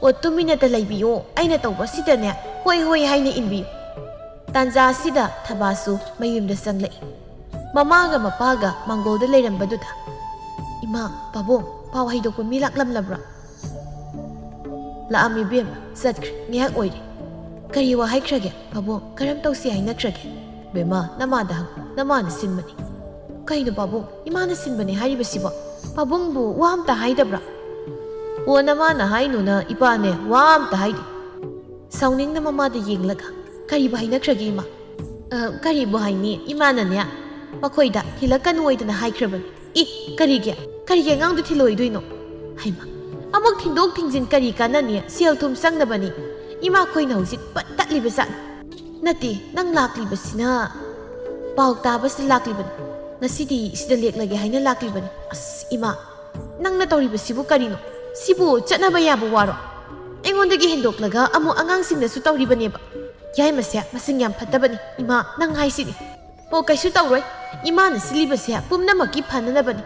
ꯑꯣ, ꯇꯨꯃꯤꯟꯅꯇ ꯂꯩꯕꯤꯌꯣ꯫ ꯑꯩꯅ ꯇꯧꯕꯁꯤꯗꯅꯦ ꯍꯣꯏ ꯍꯣꯏ ꯍꯥꯏꯅ ꯏꯟꯕꯤꯌꯨ꯫ ꯇꯥꯟꯖꯥ ꯑꯁꯤꯗ ꯊꯕꯥꯁꯨ ꯃꯌꯨꯝꯗ ꯆꯪꯂꯛꯏ꯫ ꯃꯃꯥꯒ ꯃꯄꯥꯒ ꯃꯥꯡꯒꯣꯜꯗ ꯂꯩꯔꯝꯕꯗꯨꯗ, "ꯏꯃꯥ, ꯄꯥꯕꯨꯡ, ꯄꯥꯎ ꯍꯩꯗꯣꯛꯄ ꯃꯤ ꯂꯥꯛꯂꯝꯂꯕ꯭ꯔꯥ?" "ꯂꯥꯛꯑꯝꯃꯤ ꯏꯕꯦꯝꯃ, ꯆꯠꯈ꯭ꯔꯦ, ꯉꯥꯏꯍꯥꯛ ꯑꯣꯏꯔꯦ꯫" "ꯀꯔꯤ ꯋꯥ ꯍꯥꯏꯈ꯭ꯔꯒꯦ ꯄꯥꯕꯨꯡ? ꯀꯔꯝ ꯇꯧꯁꯤ ꯍꯥꯏꯅꯈ꯭ꯔꯒꯦ?" "ꯕꯦꯝꯃ, ꯅꯃꯥꯗ ꯍꯪꯉꯨ, ꯅꯃꯥꯅ ꯁꯤꯟꯕꯅꯤ꯫" "ꯀꯩꯅꯣ ꯄꯥꯕꯨꯡ, ꯏꯃꯥꯅ ꯁꯤꯟꯕꯅꯦ ꯍꯥꯏꯔꯤꯕꯁꯤꯕꯣ? ꯄꯥꯕꯨꯡꯕꯨ ꯋꯥ ꯑꯝꯇ ꯍꯥꯏꯗꯕ꯭ꯔꯥ?" "ꯑꯣ, ꯅꯃꯥꯅ ꯍꯥꯏꯅꯨꯅ ꯏꯄꯥꯅꯦ ꯋꯥ ꯑꯝꯇ ꯍꯥꯏꯗꯦ꯫" ꯁꯥꯎꯅꯤꯡꯅ ꯃꯃꯥꯗ ꯌꯦꯡꯂꯒ, "ꯀꯔꯤꯕꯨ ꯍꯥꯏꯅꯈ꯭ꯔꯒꯦ ꯏꯃꯥ?" "ꯑ, ꯀꯔꯤꯕꯨ ꯍꯥꯏꯅꯤ, ꯏꯃꯥꯅꯅꯦ ꯃꯈꯣꯏꯗ ꯊꯤꯜꯂꯛꯀꯅꯨ ꯍꯥꯏꯗꯅ ꯍꯥꯏꯈ꯭ꯔꯕꯅꯤ꯫" "ꯏ, ꯀꯔꯤꯒꯤ? ꯀꯔꯤꯒꯤ ꯑꯉꯥꯡꯗꯨ ꯊꯤꯜꯂꯣꯏꯗꯣꯏꯅꯣ?" "ꯍꯩꯃꯥ, ꯑꯃꯨꯛ ꯊꯤꯟꯗꯣꯛ ꯊꯤꯟꯖꯤꯟ ꯀꯔꯤ ꯀꯥꯟꯅꯅꯤ? ꯁꯦꯜ ꯊꯨꯝ ꯆꯪꯅꯕꯅꯤ꯫ ꯏꯃꯥꯈꯣꯏꯅ ꯍꯧꯖꯤꯛ ꯄꯠ ꯇꯠꯂꯤꯕ ꯖꯥꯠꯅꯤ꯫" "ꯅꯠꯇꯦ, ꯅꯪ ꯂꯥꯛꯂꯤꯕꯁꯤꯅ ꯄꯥꯎ ꯇꯥꯕꯁꯤꯗ ꯂꯥꯛꯂꯤꯕꯅꯤ꯫ ꯉꯁꯤꯗꯤ ꯁꯤꯗ ꯂꯦꯛꯂꯒꯦ ꯍꯥꯏꯅ ꯂꯥꯛꯂꯤꯕꯅꯤ꯫" "ꯑꯁ ꯏꯃꯥ, ꯅꯪꯅ ꯇꯧꯔꯤꯕꯁꯤꯕꯨ ꯀꯔꯤꯅꯣ? ꯁꯤꯕꯨ ꯆꯠꯅꯕ ꯌꯥꯕ ꯋꯥꯔꯣ? ꯑꯩꯉꯣꯟꯗꯒꯤ ꯍꯦꯟꯗꯣꯛꯂꯒ ꯑꯃꯨꯛ ꯑꯉꯥꯡꯁꯤꯡꯗꯁꯨ ꯇꯧꯔꯤꯕꯅꯦꯕ꯫ ꯌꯥꯏꯃꯁꯦ ꯃꯁꯤꯡ ꯌꯥꯝ ꯐꯠꯇꯕꯅꯤ꯫ ꯏꯃꯥ, ꯅꯪ ꯍꯥꯏꯁꯤꯅꯤ꯫" "ꯑꯣ, ꯀꯩꯁꯨ ꯇꯧꯔꯣꯏ꯫ ꯏꯃꯥꯅ ꯁꯤꯜꯂꯤꯕꯁꯦ ꯄꯨꯝꯅꯃꯛꯀꯤ ꯐꯅꯅꯕꯅꯤ꯫"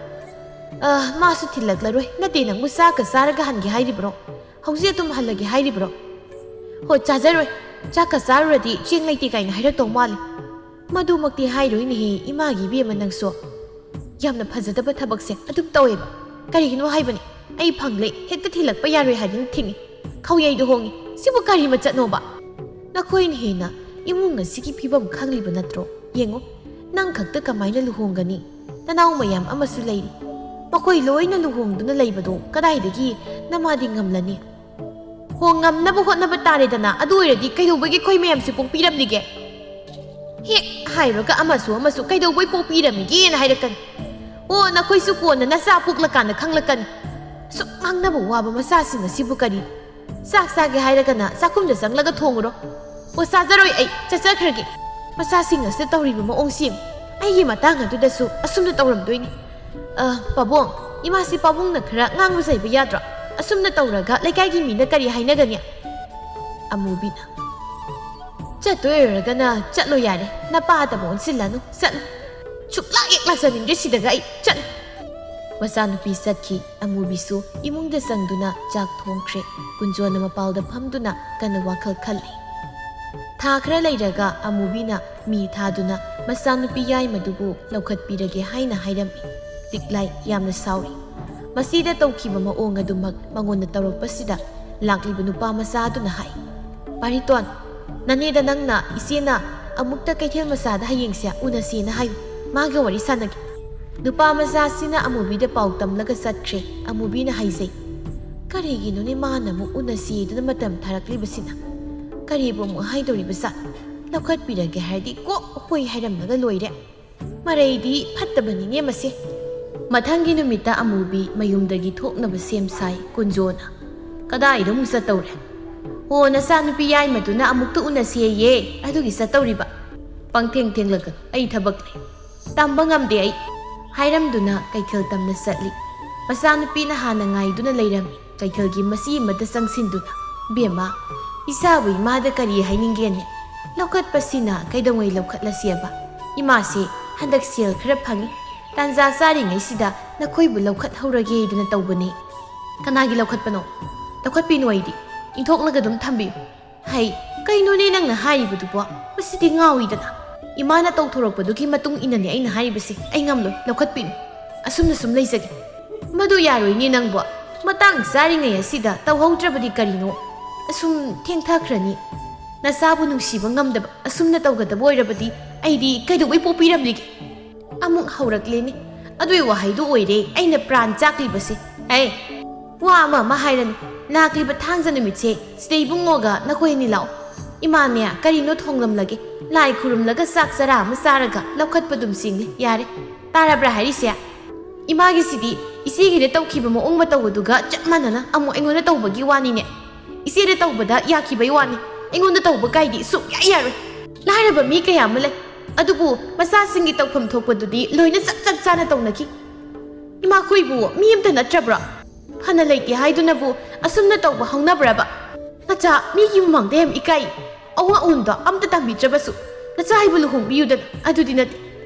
ꯑ, ꯃꯥꯁꯨ ꯊꯤꯜꯂꯛꯂꯔꯣꯏ꯫ ꯅꯠꯇꯦ, ꯅꯪꯕꯨ ꯆꯥꯛꯀ ꯆꯥꯔꯒ ꯍꯟꯒꯦ ꯍꯥꯏꯔꯤꯕ꯭ꯔꯣ? ꯍꯧꯖꯤꯛ ꯑꯗꯨꯝ ꯍꯜꯂꯒꯦ ꯍꯥꯏꯔꯤꯕ꯭ꯔꯣ? ꯍꯣ, ꯆꯥꯖꯔꯣꯏ꯫ ꯆꯥꯛꯀ ꯆꯥꯔꯨꯔꯗꯤ ꯆꯦꯡ ꯂꯩꯇꯦ ꯀꯥꯏꯅ ꯍꯥꯏꯔꯛꯇꯧ ꯃꯥꯜꯂꯤ꯫ ꯃꯗꯨꯃꯛꯇꯤ ꯍꯥꯏꯔꯣꯏꯅꯦꯍꯦ, ꯏꯃꯥꯒꯤ ꯏꯕꯦꯝꯃ ꯅꯪꯁꯨ꯫ ꯌꯥꯝꯅ ꯐꯖꯗꯕ ꯊꯕꯛꯁꯦ ꯑꯗꯨꯝ ꯇꯧꯋꯦꯕ꯫ ꯀꯔꯤꯒꯤꯅꯣ ꯍꯥꯏꯕꯅꯤ? ꯑꯩ ꯐꯪꯂꯦ, ꯍꯦꯛꯇ ꯊꯤꯜꯂꯛꯄ ꯌꯥꯔꯣꯏ ꯍꯥꯏꯗꯨꯅ ꯊꯤꯡꯉꯤ꯫ ꯈꯧꯌꯩꯗꯣ ꯍꯣꯡꯉꯤ꯫ ꯁꯤꯕꯨ ꯀꯔꯤ ꯃꯆꯠꯅꯣꯕ? ꯅꯈꯣꯏꯅ ꯍꯦꯟꯅ ꯏꯃꯨꯡ ꯑꯁꯤꯒꯤ ꯐꯤꯕꯝ ꯈꯪꯂꯤꯕ ꯅꯠꯇ꯭ꯔꯣ? ꯌꯦꯡꯉꯨ, ꯅꯪ ꯈꯛꯇ ꯀꯃꯥꯏꯅ ꯂꯨꯍꯣꯡꯒꯅꯤ? ꯅꯅꯥꯎ ꯃꯌꯥꯝ ꯑꯃꯁꯨ ꯂꯩꯔꯤ꯫ ꯃꯈꯣꯏ ꯂꯣꯏꯅ ꯂꯨꯍꯣꯡꯗꯨꯅ ꯂꯩꯕꯗꯣ ꯀꯗꯥꯏꯗꯒꯤ ꯅꯃꯥꯗꯤ ꯉꯝꯂꯅꯤ? ꯍꯣꯡꯉꯝꯅꯕ ꯍꯣꯠꯅꯕ ꯇꯥꯔꯦꯗꯅ꯫ ꯑꯗꯨ ꯑꯣꯏꯔꯗꯤ ꯀꯩꯗꯧꯕꯒꯤ ꯑꯩꯈꯣꯏ ꯃꯌꯥꯝꯁꯦ ꯄꯣꯛꯄꯤꯔꯝꯂꯤꯒꯦ? ꯍꯦꯛ ꯍꯥꯏꯔꯒ ꯑꯃꯁꯨ ꯑꯃꯁꯨ "ꯀꯩꯗꯧꯕꯩ ꯄꯣꯛꯄꯤꯔꯝꯃꯤꯒꯦꯅ" ꯍꯥꯏꯔꯛꯀꯅꯤ꯫ ꯑꯣ, ꯅꯈꯣꯏꯁꯨ ꯀꯣꯟꯅ ꯅꯆꯥ ꯄꯣꯛꯂꯀꯥꯟꯗ ꯈꯪꯂꯛꯀꯅꯤ꯫ ꯑꯁꯨꯛ ꯉꯥꯡꯅꯕ ꯋꯥꯕ ꯃꯆꯥꯁꯤꯡ ꯑꯁꯤꯕꯨ ꯀꯔꯤ? ꯆꯥꯛ ꯆꯥꯒꯦ ꯍꯥꯏꯔꯒꯅ ꯆꯥꯛꯈꯨꯝꯗ ꯆꯪꯂꯒ ꯊꯣꯡꯉꯨꯔꯣ꯫ ꯑꯣ, ꯆꯥꯖꯔꯣꯏ ꯑꯩ, ꯆꯠꯆꯈ꯭ꯔꯒꯦ꯫ ꯃꯆꯥꯁꯤꯡ ꯑꯁꯤꯗ ꯇꯧꯔꯤꯕ ꯃꯑꯣꯡꯁꯤ ꯌꯦꯡꯉꯨ꯫ ꯑꯩꯒꯤ ꯃꯇꯥꯡ ꯑꯗꯨꯗꯁꯨ ꯑꯁꯨꯝꯅ ꯇꯧꯔꯝꯗꯣꯏꯅꯤ꯫ ꯑ, ꯄꯥꯕꯨꯡ, ꯏꯃꯥꯁꯤ ꯄꯥꯕꯨꯡꯅ ꯈꯔ ꯉꯥꯡꯕ ꯆꯩꯕ ꯌꯥꯗ꯭ꯔꯣ? ꯑꯁꯨꯝꯅ ꯇꯧꯔꯒ ꯂꯩꯀꯥꯏꯒꯤ ꯃꯤꯅ ꯀꯔꯤ ꯍꯥꯏꯅꯒꯅꯤ? ꯑꯃꯨꯕꯤꯅ, "ꯆꯠꯇꯣꯏ ꯑꯣꯏꯔꯒꯅ ꯆꯠꯂꯣ ꯌꯥꯔꯦ, ꯅꯄꯥꯗ ꯑꯃꯨꯛ ꯑꯣꯟꯁꯤꯜꯂꯅꯨ, ꯆꯠꯂꯣ꯫ ꯁꯨꯛꯂꯥꯛ ꯍꯦꯛ ꯂꯥꯛꯆꯅꯤꯡꯗ꯭ꯔꯦ ꯁꯤꯗꯒ ꯑꯩ, ꯆꯠꯂꯣ꯫" ꯃꯆꯥꯅꯨꯄꯤ ꯆꯠꯈꯤ꯫ ꯑꯃꯨꯕꯤꯁꯨ ꯏꯃꯨꯡꯗ ꯆꯪꯗꯨꯅ ꯆꯥꯛ ꯊꯣꯡꯈ꯭ꯔꯦ꯫ ꯀꯨꯟꯖꯣꯅ ꯃꯄꯥꯜꯗ ꯐꯝꯗꯨꯅ ꯀꯟꯅ ꯋꯥꯈꯜ ꯈꯜꯂꯤ꯫ ꯊꯥ ꯈꯔ ꯂꯩꯔꯒ ꯑꯃꯨꯕꯤꯅ ꯃꯤ ꯊꯥꯗꯨꯅ ꯃꯆꯥꯅꯨꯄꯤ ꯌꯥꯏꯃꯗꯨꯕꯨ ꯂꯧꯈꯠꯄꯤꯔꯒꯦ ꯍꯥꯏꯅ ꯍꯥꯏꯔꯝꯃꯤ꯫ ꯂꯤꯛꯂꯥꯏ ꯌꯥꯝꯅ ꯁꯥꯎꯔꯤ꯫ ꯃꯁꯤꯗ ꯇꯧꯈꯤꯕ ꯃꯑꯣꯡ ꯑꯗꯨꯃꯛ ꯃꯉꯣꯟꯗ ꯇꯧꯔꯛꯄꯁꯤꯗ ꯂꯥꯛꯂꯤꯕ ꯅꯨꯄꯥ ꯃꯆꯥ ꯑꯗꯨꯅ ꯍꯥꯏ, "ꯄꯥꯔꯤꯇꯣꯟ, ꯅꯅꯦꯗ ꯅꯪꯅ ꯏꯆꯦꯅ ꯑꯃꯨꯛꯇ ꯀꯩꯊꯦꯜ ꯃꯆꯥꯗ ꯍꯌꯦꯡꯁꯦ ꯎꯅꯁꯦꯅ ꯍꯥꯏꯌꯨ꯫ ꯃꯥꯒ ꯋꯥꯔꯤ ꯁꯥꯟꯅꯒꯦ꯫" ꯅꯨꯄꯥ ꯃꯆꯥꯁꯤꯅ ꯑꯃꯨꯕꯤꯗ ꯄꯥꯎ ꯇꯝꯂꯒ ꯆꯠꯈ꯭ꯔꯦ꯫ ꯑꯃꯨꯕꯤꯅ ꯍꯥꯏꯖꯩ, "ꯀꯔꯤꯒꯤꯅꯣꯅꯦ ꯃꯥꯅ ꯑꯃꯨꯛ ꯎꯅꯁꯦꯗꯨꯅ ꯃꯇꯝ ꯊꯥꯔꯛꯂꯤꯕꯁꯤꯅ? ꯀꯔꯤꯕꯨ ꯑꯃꯨꯛ ꯍꯥꯏꯗꯧꯔꯤꯕ ꯖꯥꯠꯅꯣ? ꯂꯧꯈꯠꯄꯤꯔꯒꯦ ꯍꯥꯏꯔꯗꯤ ꯀꯣꯛ ꯍꯣꯏ ꯍꯥꯏꯔꯝꯂꯒ ꯂꯣꯏꯔꯦ꯫ ꯃꯔꯩꯗꯤ ꯐꯠꯇꯕꯅꯤꯅꯦ ꯃꯁꯦ꯫" ꯃꯊꯪꯒꯤ ꯅꯨꯃꯤꯠꯇ ꯑꯃꯨꯕꯤ ꯃꯌꯨꯝꯗꯒꯤ ꯊꯣꯛꯅꯕ ꯁꯦꯝ ꯁꯥꯏ꯫ ꯀꯨꯟꯖꯣꯅ, "ꯀꯗꯥꯏꯗ ꯑꯃꯨꯛ ꯆꯠꯇꯧꯔꯦ?" "ꯑꯣ, ꯅꯆꯥꯅꯨꯄꯤ ꯌꯥꯏꯃꯗꯨꯅ ꯑꯃꯨꯛꯇ ꯎꯅꯁꯦꯌꯦ, ꯑꯗꯨꯒꯤ ꯆꯠꯇꯧꯔꯤꯕ꯫" "ꯄꯪꯊꯦꯡ ꯊꯦꯡꯂꯒ ꯑꯩ ꯊꯕꯛ ꯂꯩ꯫" "ꯇꯝꯕ ꯉꯝꯗꯦ ꯑꯩ꯫" ꯍꯥꯏꯔꯝꯗꯨꯅ ꯀꯩꯊꯦꯜ ꯇꯝꯅ ꯆꯠꯂꯤ꯫ ꯃꯆꯥꯅꯨꯄꯤꯅ ꯍꯥꯟꯅ ꯉꯥꯏꯗꯨꯅ ꯂꯩꯔꯝꯃꯤ꯫ ꯀꯩꯊꯦꯜꯒꯤ ꯃꯆꯤ ꯑꯃꯗ ꯆꯪꯁꯤꯟꯗꯨꯅ, "ꯕꯦꯝꯃ, ꯏꯆꯥꯕꯨ ꯏꯃꯥꯗ ꯀꯔꯤ ꯍꯥꯏꯅꯤꯡꯒꯦꯅꯦ? ꯂꯧꯈꯠꯄꯁꯤꯅ ꯀꯩꯗꯧꯉꯩ ꯂꯧꯈꯠꯂꯁꯦꯕ? ꯏꯃꯥꯁꯦ ꯍꯟꯗꯛ ꯁꯦꯜ ꯈꯔ ꯐꯪꯉꯤ꯫ ꯇꯥꯟꯖꯥ ꯆꯥꯔꯤꯉꯩꯁꯤꯗ ꯅꯈꯣꯏꯕꯨ ꯂꯧꯈꯠꯍꯧꯔꯒꯦ ꯍꯥꯏꯗꯅ ꯇꯧꯕꯅꯤ꯫ ꯀꯅꯥꯒꯤ ꯂꯧꯈꯠꯄꯅꯣ? ꯂꯧꯈꯠꯄꯤꯅꯨ ꯑꯩꯗꯤ꯫ ꯏꯟꯊꯣꯛꯂꯒ ꯑꯗꯨꯝ ꯊꯝꯕꯤꯌꯨ꯫ ꯍꯩ, ꯀꯩꯅꯣꯅꯦ ꯅꯪꯅ ꯍꯥꯏꯔꯤꯕꯗꯨꯕꯣ? ꯃꯁꯤꯗꯤ ꯉꯥꯎꯏꯗꯅ꯫ ꯏꯃꯥꯅ ꯇꯧꯊꯣꯔꯛꯄꯗꯨꯒꯤ ꯃꯇꯨꯡ ꯏꯟꯅꯅꯦ ꯑꯩꯅ ꯍꯥꯏꯔꯤꯕꯁꯦ꯫ ꯑꯩ ꯉꯝꯂꯣꯏ, ꯂꯧꯈꯠꯄꯤꯅꯨ꯫ ꯑꯁꯨꯝꯅ ꯁꯨꯝ ꯂꯩꯖꯒꯦ꯫ ꯃꯗꯨ ꯌꯥꯔꯣꯏꯅꯦ ꯅꯪꯕꯣ꯫ ꯃꯇꯥꯡ ꯆꯥꯔꯤꯉꯩ ꯑꯁꯤꯗ ꯇꯧꯍꯧꯗ꯭ꯔꯕꯗꯤ ꯀꯔꯤꯅꯣ? ꯑꯁꯨꯝ ꯊꯦꯡꯊꯈ꯭ꯔꯅꯤ꯫ ꯅꯆꯥꯕꯨ ꯅꯨꯡꯁꯤꯕ ꯉꯝꯗꯕ ꯑꯁꯨꯝꯅ ꯇꯧꯒꯗꯕ ꯑꯣꯏꯔꯕꯗꯤ ꯑꯩꯗꯤ ꯀꯩꯗꯧꯕꯩ ꯄꯣꯛꯄꯤꯔꯝꯂꯤꯒꯦ? ꯑꯃꯨꯛ ꯍꯧꯔꯛꯂꯦꯅꯦ꯫ ꯑꯗꯨꯒꯤ ꯋꯥꯍꯩꯗꯨ ꯑꯣꯏꯔꯦ ꯑꯩꯅ ꯄ꯭ꯔꯥꯟ ꯆꯥꯛꯂꯤꯕꯁꯦ꯫ ꯍꯦ, ꯋꯥ ꯑꯃ ꯑꯃ ꯍꯥꯏꯔꯅꯨ꯫ ꯂꯥꯛꯂꯤꯕ ꯊꯥꯡꯖ ꯅꯨꯃꯤꯠꯁꯦ ꯁꯤꯗ ꯏꯕꯨꯡꯉꯣꯒ ꯅꯈꯣꯏ ꯑꯅꯤ ꯂꯥꯛꯑꯣ꯫ ꯏꯃꯥꯅꯦ, ꯀꯔꯤꯅꯣ ꯊꯣꯡꯂꯝꯂꯒꯦ꯫ ꯂꯥꯏ ꯈꯨꯔꯨꯝꯂꯒ ꯆꯥꯛ ꯆꯔꯥ ꯑꯃ ꯆꯥꯔꯒ ꯂꯧꯈꯠꯄ ꯑꯗꯨꯝ ꯆꯤꯡꯂꯤ꯫ ꯌꯥꯔꯦ꯫ ꯇꯥꯔꯕ꯭ꯔꯥ ꯍꯥꯏꯔꯤꯁꯦ? ꯏꯃꯥꯒꯤꯁꯤꯗꯤ ꯏꯆꯦꯒꯤꯗ ꯇꯧꯈꯤꯕ ꯃꯑꯣꯡ ꯃꯇꯧ ꯑꯗꯨꯒ ꯆꯞ ꯃꯥꯟꯅꯅ ꯑꯃꯨꯛ ꯑꯩꯉꯣꯟꯗ ꯇꯧꯕꯒꯤ ꯋꯥꯅꯤꯅꯦ꯫ ꯏꯆꯦꯗ ꯇꯧꯕꯗ ꯌꯥꯈꯤꯕꯩ ꯋꯥꯅꯤ, ꯑꯩꯉꯣꯟꯗ ꯇꯧꯕ ꯀꯥꯏꯗꯤ ꯁꯨꯛꯌꯥ ꯌꯥꯔꯣꯏ꯫ ꯂꯥꯏꯔꯕ ꯃꯤ ꯀꯌꯥ ꯑꯃ ꯂꯩ, ꯑꯗꯨꯕꯨ ꯃꯆꯥꯁꯤꯡꯒꯤ ꯇꯧꯐꯝ ꯊꯣꯛꯄꯗꯨꯗꯤ ꯂꯣꯏꯅ ꯆꯞ ꯆꯞ ꯆꯥꯅ ꯇꯧꯅꯈꯤ꯫ ꯏꯃꯥꯈꯣꯏꯕꯨ ꯃꯤ ꯑꯝꯇ ꯅꯠꯇ꯭ꯔꯕ꯭ꯔꯣ? ꯐꯅ ꯂꯩꯇꯦ ꯍꯥꯏꯗꯨꯅꯕꯨ ꯑꯁꯨꯝꯅ ꯇꯧꯕ ꯍꯧꯅꯕ꯭ꯔꯕ? ꯅꯆꯥ ꯃꯤꯒꯤ ꯃꯃꯥꯡꯗ ꯌꯥꯝ ꯏꯀꯥꯏ꯫ ꯑꯋꯥ ꯑꯎꯟꯗꯣ ꯑꯝꯇ ꯇꯝꯕꯤꯗ꯭ꯔꯕꯁꯨ ꯅꯆꯥ ꯍꯥꯏꯕꯨ ꯂꯨꯍꯣꯡꯕꯤꯌꯨꯗꯅ꯫ ꯑꯗꯨꯗꯤ ꯅꯠꯇꯦ,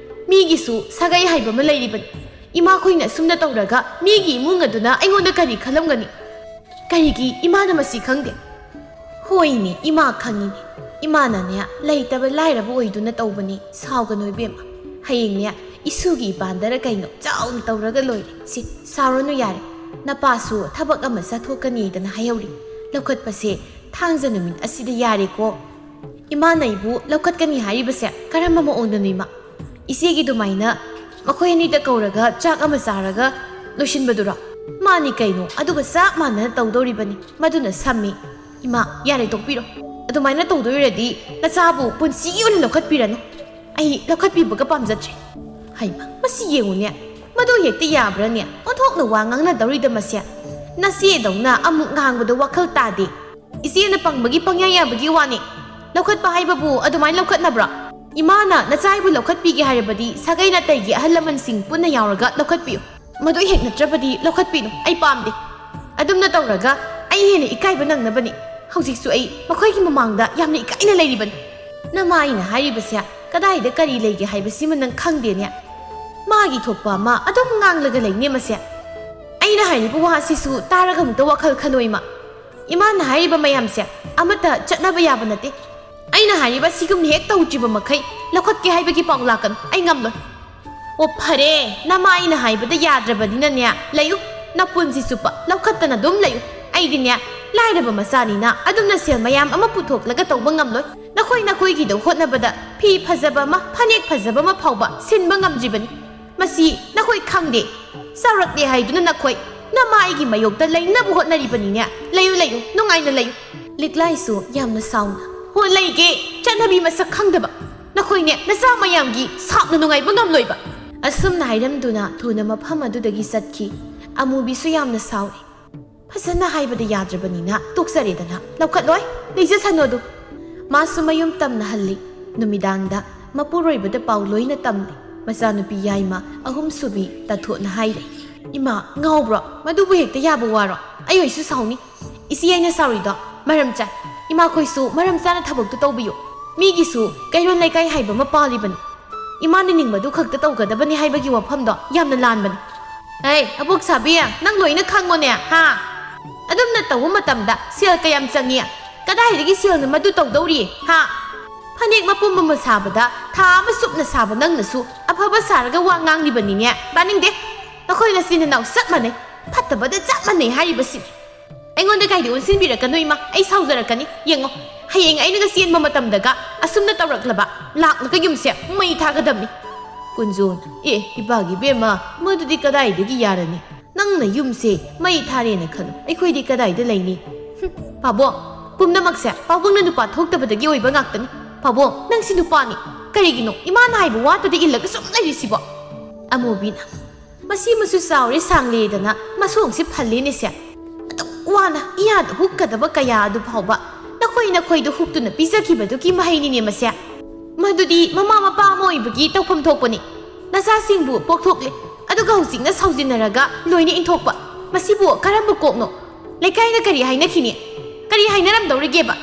ꯃꯤꯒꯤꯁꯨ ꯁꯥꯒꯩ ꯍꯥꯏꯕ ꯑꯃ ꯂꯩꯔꯤꯕꯅꯤ꯫ ꯏꯃꯥꯈꯣꯏꯅ ꯑꯁꯨꯝꯅ ꯇꯧꯔꯒ ꯃꯤꯒꯤ ꯏꯃꯨꯡ ꯑꯗꯨꯅ ꯑꯩꯉꯣꯟꯗ ꯀꯔꯤ ꯈꯜꯂꯝꯒꯅꯤ? ꯀꯔꯤꯒꯤ ꯏꯃꯥꯅ ꯃꯁꯤ ꯈꯪꯗꯦ? ꯍꯣꯏꯅꯦ, ꯏꯃꯥ ꯈꯪꯉꯤꯅꯦ꯫ ꯏꯃꯥꯅꯅꯦ, ꯂꯩꯇꯕ ꯂꯥꯏꯔꯕ ꯑꯣꯏꯗꯨꯅ ꯇꯧꯕꯅꯤ꯫ ꯁꯥꯎꯒꯅꯨ ꯏꯕꯦꯝꯃ꯫ ꯍꯌꯦꯡꯅꯦ, ꯏꯁꯨꯒꯤ ꯏꯄꯥꯟꯗꯔ ꯀꯩꯅꯣ ꯆꯥꯎꯅ ꯇꯧꯔꯒ ꯂꯣꯏꯔꯦ꯫ ꯁꯤ, ꯁꯥꯎꯔꯅꯨ ꯌꯥꯔꯦ꯫ ꯅꯄꯥꯁꯨ ꯊꯕꯛ ꯑꯃ ꯆꯠꯊꯣꯛꯀꯅꯤꯗꯅ ꯍꯥꯏꯍꯧꯔꯤ꯫ ꯂꯧꯈꯠꯄꯁꯦ ꯊꯥꯡꯖ ꯅꯨꯃꯤꯠ ꯑꯁꯤꯗ ꯌꯥꯔꯦꯀꯣ꯫ ꯏꯃꯥꯅ ꯑꯩꯕꯨ ꯂꯧꯈꯠꯀꯅꯤ ꯍꯥꯏꯔꯤꯕꯁꯦ ꯀꯔꯝꯕ ꯃꯑꯣꯡꯗꯅꯣ ꯏꯃꯥ? ꯏꯆꯦꯒꯤ ꯑꯗꯨꯃꯥꯏꯅ ꯃꯈꯣꯏ ꯑꯅꯤꯗ ꯀꯧꯔꯒ ꯆꯥꯛ ꯑꯃ ꯆꯥꯔꯒ ꯂꯣꯏꯁꯤꯟꯕꯗꯨꯔꯣ? ꯃꯥꯅꯤ ꯀꯩꯅꯣ, ꯑꯗꯨꯒ ꯆꯞ ꯃꯥꯟꯅꯅ ꯇꯧꯗꯧꯔꯤꯕꯅꯤ꯫ ꯃꯗꯨꯅ ꯁꯝꯃꯤ꯫ ꯏꯃꯥ, ꯌꯥꯔꯦ, ꯇꯣꯛꯄꯤꯔꯣ꯫ ꯑꯗꯨꯃꯥꯏꯅ ꯇꯧꯗꯣꯏꯔꯗꯤ ꯅꯆꯥꯕꯨ ꯄꯨꯟꯁꯤꯒꯤ ꯑꯣꯏꯅ ꯂꯧꯈꯠꯄꯤꯔꯅꯨ꯫ ꯑꯩ ꯂꯧꯈꯠꯄꯤꯕꯒ ꯄꯥꯝꯖꯗ꯭ꯔꯦ꯫ ꯍꯩꯃ, ꯃꯁꯤ ꯌꯦꯡꯉꯨꯅꯦ꯫ ꯃꯗꯨ ꯍꯦꯛꯇ ꯌꯥꯕ꯭ꯔꯥꯅꯦ? ꯑꯣꯟꯊꯣꯛꯅ ꯋꯥ ꯉꯥꯡꯅꯗꯧꯔꯤꯗ ꯃꯁꯦ꯫ ꯅꯆꯦꯗꯧꯅ ꯑꯃꯨꯛ ꯉꯥꯡꯕꯗ ꯋꯥꯈꯜ ꯇꯥꯗꯦ꯫ ꯏꯆꯦꯅ ꯄꯪꯕꯒꯤ ꯄꯪꯌꯥ ꯌꯥꯕꯒꯤ ꯋꯥꯅꯤ꯫ ꯂꯧꯈꯠꯄ ꯍꯥꯏꯕꯕꯨ ꯑꯗꯨꯃꯥꯏꯅ ꯂꯧꯈꯠꯅꯕ꯭ꯔꯣ? ꯏꯃꯥꯅ ꯅꯆꯥ ꯑꯩꯕꯨ ꯂꯧꯈꯠꯄꯤꯒꯦ ꯍꯥꯏꯔꯕꯗꯤ ꯁꯥꯒꯩ ꯅꯥꯇꯩꯒꯤ ꯑꯍꯜ ꯂꯃꯟꯁꯤꯡ ꯄꯨꯟꯅ ꯌꯥꯎꯔꯒ ꯂꯧꯈꯠꯄꯤꯌꯨ꯫ ꯃꯗꯨ ꯍꯦꯛ ꯅꯠꯇ꯭ꯔꯕꯗꯤ ꯂꯧꯈꯠꯄꯤꯅꯨ, ꯑꯩ ꯄꯥꯝꯗꯦ꯫ ꯑꯗꯨꯝꯅ ꯇꯧꯔꯒ ꯑꯩ ꯍꯦꯟꯅ ꯏꯀꯥꯏꯕ ꯅꯪꯅꯕꯅꯤ꯫ ꯍꯧꯖꯤꯛꯁꯨ ꯑꯩ ꯃꯈꯣꯏꯒꯤ ꯃꯃꯥꯡꯗ ꯌꯥꯝꯅ ꯏꯀꯥꯏꯅ ꯂꯩꯔꯤꯕꯅꯤ꯫ ꯅꯃꯥꯏꯅ ꯍꯥꯏꯔꯤꯕꯁꯦ ꯀꯗꯥꯏꯗ ꯀꯔꯤ ꯂꯩꯒꯦ ꯍꯥꯏꯕꯁꯤꯃ ꯅꯪ ꯈꯪꯗꯦꯅꯦ꯫ ꯃꯥꯒꯤ ꯊꯣꯛꯄ ꯑꯃ ꯑꯗꯨꯝ ꯉꯥꯡꯂꯒ ꯂꯩꯅꯦ ꯃꯁꯦ꯫ ꯑꯩꯅ ꯍꯥꯏꯔꯤꯕ ꯋꯥꯁꯤꯁꯨ ꯇꯥꯔꯒ ꯑꯃꯨꯛꯇ ꯋꯥꯈꯜ ꯈꯟꯅꯣ ꯏꯃꯥ꯫ ꯏꯃꯥꯅ ꯍꯥꯏꯔꯤꯕ ꯃꯌꯥꯝꯁꯦ ꯑꯃꯠꯇ ꯆꯠꯅꯕ ꯌꯥꯕ ꯅꯠꯇꯦ꯫ ꯑꯩꯅ ꯍꯥꯏꯔꯤꯕ ꯁꯤꯒꯨꯝꯅ ꯍꯦꯛ ꯇꯧꯗ꯭ꯔꯤꯕ ꯃꯈꯩ ꯂꯧꯈꯠꯀꯦ ꯍꯥꯏꯕꯒꯤ ꯄꯥꯎ ꯂꯥꯛꯀꯅꯨ, ꯑꯩ ꯉꯝꯂꯣꯏ꯫ ꯑꯣ ꯐꯔꯦ, ꯅꯃꯥ ꯑꯩꯅ ꯍꯥꯏꯕꯗ ꯌꯥꯗ꯭ꯔꯕꯅꯤꯅꯅꯦ, ꯂꯩꯌꯨ꯫ ꯅꯄꯨꯟꯁꯤ ꯆꯨꯞꯄ ꯂꯧꯈꯠꯇꯅ ꯑꯗꯨꯝ ꯂꯩꯌꯨ꯫ ꯑꯩꯗꯤꯅꯦ, ꯂꯥꯏꯔꯕ ꯃꯆꯥꯅꯤꯅ ꯑꯗꯨꯝꯅ ꯁꯦꯜ ꯃꯌꯥꯝ ꯑꯃ ꯄꯨꯊꯣꯛꯂꯒ ꯇꯧꯕ ꯉꯝꯂꯣꯏ꯫ ꯅꯈꯣꯏ ꯅꯈꯣꯏꯒꯤꯗ ꯍꯣꯠꯅꯕꯗ ꯐꯤ ꯐꯖꯕ ꯑꯃ, ꯐꯅꯦꯛ ꯐꯖꯕ ꯑꯃ ꯐꯥꯎꯕ ꯁꯤꯟꯕ ꯉꯝꯗ꯭ꯔꯤꯕꯅꯤ꯫ ꯃꯁꯤ ꯅꯈꯣꯏ ꯈꯪꯗꯦ꯫ ꯆꯥꯎꯔꯛꯂꯦ ꯍꯥꯏꯗꯨꯅ ꯅꯈꯣꯏ ꯅꯃꯥꯏꯒꯤ ꯃꯌꯣꯛꯇ ꯂꯩꯅꯕ ꯍꯣꯠꯅꯔꯤꯕꯅꯤꯅꯦ꯫ ꯂꯩꯌꯨ, ꯂꯩꯌꯨ, ꯅꯨꯡꯉꯥꯏꯅ ꯂꯩꯌꯨ꯫ ꯂꯤꯛꯂꯥꯏꯁꯨ ꯌꯥꯝꯅ ꯁꯥꯎꯅ, "ꯍꯣ ꯂꯩꯒꯦ, ꯆꯠꯅꯕꯤ ꯃꯁꯛ ꯈꯪꯗꯕ꯫ ꯅꯈꯣꯏꯅꯦ ꯅꯆꯥ ꯃꯌꯥꯝꯒꯤ ꯁꯥꯎꯅ ꯅꯨꯡꯉꯥꯏꯕ ꯉꯝꯂꯣꯏꯕ"꯫ ꯑꯁꯨꯝꯅ ꯍꯥꯏꯔꯝꯗꯨꯅ ꯊꯨꯅ ꯃꯐꯝ ꯑꯗꯨꯗꯒꯤ ꯆꯠꯈꯤ꯫ ꯑꯃꯨꯕꯤꯁꯨ ꯌꯥꯝꯅ ꯁꯥꯎꯏ꯫ ꯐꯖꯅ ꯍꯥꯏꯕꯗ ꯌꯥꯗ꯭ꯔꯕꯅꯤꯅ ꯇꯣꯛꯆꯔꯦꯗꯅ, ꯂꯧꯈꯠꯂꯣꯏ, ꯂꯩꯖꯁꯅꯨ ꯑꯗꯨ꯫ ꯃꯥꯁꯨ ꯃꯌꯨꯝ ꯇꯝꯅ ꯍꯜꯂꯤ꯫ ꯅꯨꯃꯤꯗꯥꯡꯗ ꯃꯄꯨꯔꯣꯏꯕꯗ ꯄꯥꯎ ꯂꯣꯏꯅ ꯇꯝꯂꯤ꯫ ꯃꯆꯥꯅꯨꯄꯤ ꯌꯥꯏꯃ ꯑꯍꯨꯝꯁꯨꯕꯤ ꯇꯥꯊꯣꯠꯅ ꯍꯥꯏꯔꯦ, "ꯏꯃꯥ, ꯉꯥꯎꯕ꯭ꯔꯣ? ꯃꯗꯨꯕꯨ ꯍꯦꯛꯇ ꯌꯥꯕ ꯋꯥꯔꯣ? ꯑꯩ ꯑꯣꯏꯁꯨ ꯁꯥꯎꯅꯤ꯫ ꯏꯆꯦ ꯑꯩꯅ ꯁꯥꯎꯔꯤꯗꯣ ꯃꯔꯝ ꯆꯥꯏ꯫ ꯏꯃꯥꯈꯣꯏꯁꯨ ꯃꯔꯝ ꯆꯥꯅ ꯊꯕꯛꯇꯨ ꯇꯧꯕꯤꯌꯨ꯫ ꯃꯤꯒꯤꯁꯨ ꯀꯩꯔꯣꯜ ꯂꯩꯀꯥꯏ ꯍꯥꯏꯕ ꯑꯃ ꯄꯥꯜꯂꯤꯕꯅꯤ꯫ ꯏꯃꯥꯅ ꯅꯤꯡꯕꯗꯨ ꯈꯛꯇ ꯇꯧꯒꯗꯕꯅꯤ ꯍꯥꯏꯕꯒꯤ ꯋꯥꯐꯝꯗꯣ ꯌꯥꯝꯅ ꯂꯥꯟꯕꯅꯤ"꯫ "ꯍꯦ, ꯑꯕꯣꯛ ꯁꯥꯕꯤ, ꯅꯪ ꯂꯣꯏꯅ ꯈꯪꯉꯣꯅꯦ, ꯍꯥ? ꯑꯗꯨꯝꯅ ꯇꯧꯕ ꯃꯇꯝꯗ ꯁꯦꯜ ꯀꯌꯥꯝ ꯆꯪꯉꯤ? ꯀꯗꯥꯏꯗꯒꯤ ꯁꯦꯜꯅ ꯃꯗꯨ ꯇꯧꯗꯧꯔꯤ, ꯍꯥ? ꯐꯅꯦꯛ ꯃꯄꯨꯝ ꯑꯃ ꯁꯥꯕꯗ ꯊꯥ ꯑꯃ ꯆꯨꯞꯅ ꯁꯥꯕ ꯅꯪꯅꯁꯨ ꯑꯐꯕ ꯁꯥꯔꯒ ꯋꯥ ꯉꯥꯡꯂꯤꯕꯅꯤꯅꯦ꯫ ꯇꯥꯅꯤꯡꯗꯦ꯫ ꯅꯈꯣꯏ ꯅꯆꯤꯟ ꯅꯅꯥꯎ ꯆꯞ ꯃꯥꯟꯅꯩ, ꯐꯠꯇꯕꯗ ꯆꯞ ꯃꯥꯟꯅꯩ ꯍꯥꯏꯔꯤꯕꯁꯤꯅꯤ꯫ ꯑꯩꯉꯣꯟꯗ ꯀꯥꯏꯗ ꯑꯣꯟꯁꯤꯟꯕꯤꯔꯛꯀꯅꯨ ꯏꯃꯥ, ꯑꯩ ꯁꯥꯎꯖꯔꯛꯀꯅꯤ꯫ ꯌꯦꯡꯉꯣ, ꯍꯌꯦꯡ ꯑꯩꯅꯒ ꯆꯦꯟꯕ ꯃꯇꯝꯗꯒ ꯑꯁꯨꯝꯅ ꯇꯧꯔꯛꯂꯕ, ꯂꯥꯛꯂꯒ ꯌꯨꯝꯁꯦ ꯃꯩ ꯊꯥꯒꯗꯕꯅꯤ"꯫ ꯀꯨꯟꯖꯣꯟ, "ꯑꯦ, ꯏꯄꯥꯒꯤ ꯏꯕꯦꯝꯃ, ꯃꯗꯨꯗꯤ ꯀꯗꯥꯏꯗꯒꯤ ꯌꯥꯔꯅꯤ? ꯅꯪꯅ ꯌꯨꯝꯁꯦ ꯃꯩ ꯊꯥꯔꯦꯅ ꯈꯜꯂꯣ, ꯑꯩꯈꯣꯏꯗꯤ ꯀꯗꯥꯏꯗ ꯂꯩꯅꯤ?" "ꯍꯨꯝ, ꯄꯥꯕꯣꯛ, ꯄꯨꯝꯅꯃꯛꯁꯦ ꯄꯥꯕꯨꯡꯅ ꯅꯨꯄꯥ ꯊꯣꯛꯇꯕꯗꯒꯤ ꯑꯣꯏꯕ ꯉꯥꯛꯇꯅꯤ꯫ ꯄꯥꯕꯣꯛ, ꯅꯪꯁꯤ ꯅꯨꯄꯥꯅꯤ, ꯀꯔꯤꯒꯤꯅꯣ ꯏꯃꯥꯅ ꯍꯥꯏꯕ ꯋꯥꯇꯗ ꯏꯜꯂꯒ ꯁꯨꯝ ꯂꯩꯔꯤꯁꯤꯕꯣ?" ꯑꯃꯨꯕꯤꯅ, "ꯃꯁꯤꯃꯁꯨ ꯆꯥꯎꯔꯦ ꯁꯥꯡꯂꯦꯗꯅ ꯃꯁꯣꯡꯁꯦ ꯐꯜꯂꯦꯅꯦꯁꯦ꯫ ꯑꯗꯨꯛ ꯋꯥꯅ ꯏꯌꯥꯗ ꯍꯨꯛꯀꯗꯕ ꯀꯌꯥ ꯑꯗꯨ ꯐꯥꯎꯕ ꯅꯈꯣꯏ ꯅꯈꯣꯏꯗ ꯍꯨꯛꯇꯨꯅ ꯄꯤꯖꯈꯤꯕꯗꯨꯒꯤ ꯃꯍꯩꯅꯤꯅꯦ ꯃꯁꯦ꯫ ꯃꯗꯨꯗꯤ ꯃꯃꯥ ꯃꯄꯥ ꯑꯃ ꯑꯣꯏꯕꯒꯤ ꯇꯧꯐꯝ ꯊꯣꯛꯄꯅꯤ꯫ ꯅꯆꯥꯁꯤꯡꯕꯨ ꯄꯣꯛꯊꯣꯛꯂꯦ, ꯑꯗꯨꯒ ꯍꯧꯖꯤꯛꯅ ꯁꯥꯎꯖꯤꯟꯅꯔꯒ ꯂꯣꯏꯅ ꯏꯟꯊꯣꯛꯄ꯫ ꯃꯁꯤꯕꯨ ꯀꯔꯝꯕ ꯀꯣꯛꯅꯣ? ꯂꯩꯀꯥꯏꯅ ꯀꯔꯤ ꯍꯥꯏꯅꯈꯤꯅꯤ? ꯀꯔꯤ ꯍꯥꯏꯅꯔꯝꯗꯧꯔꯤꯒꯦꯕ?"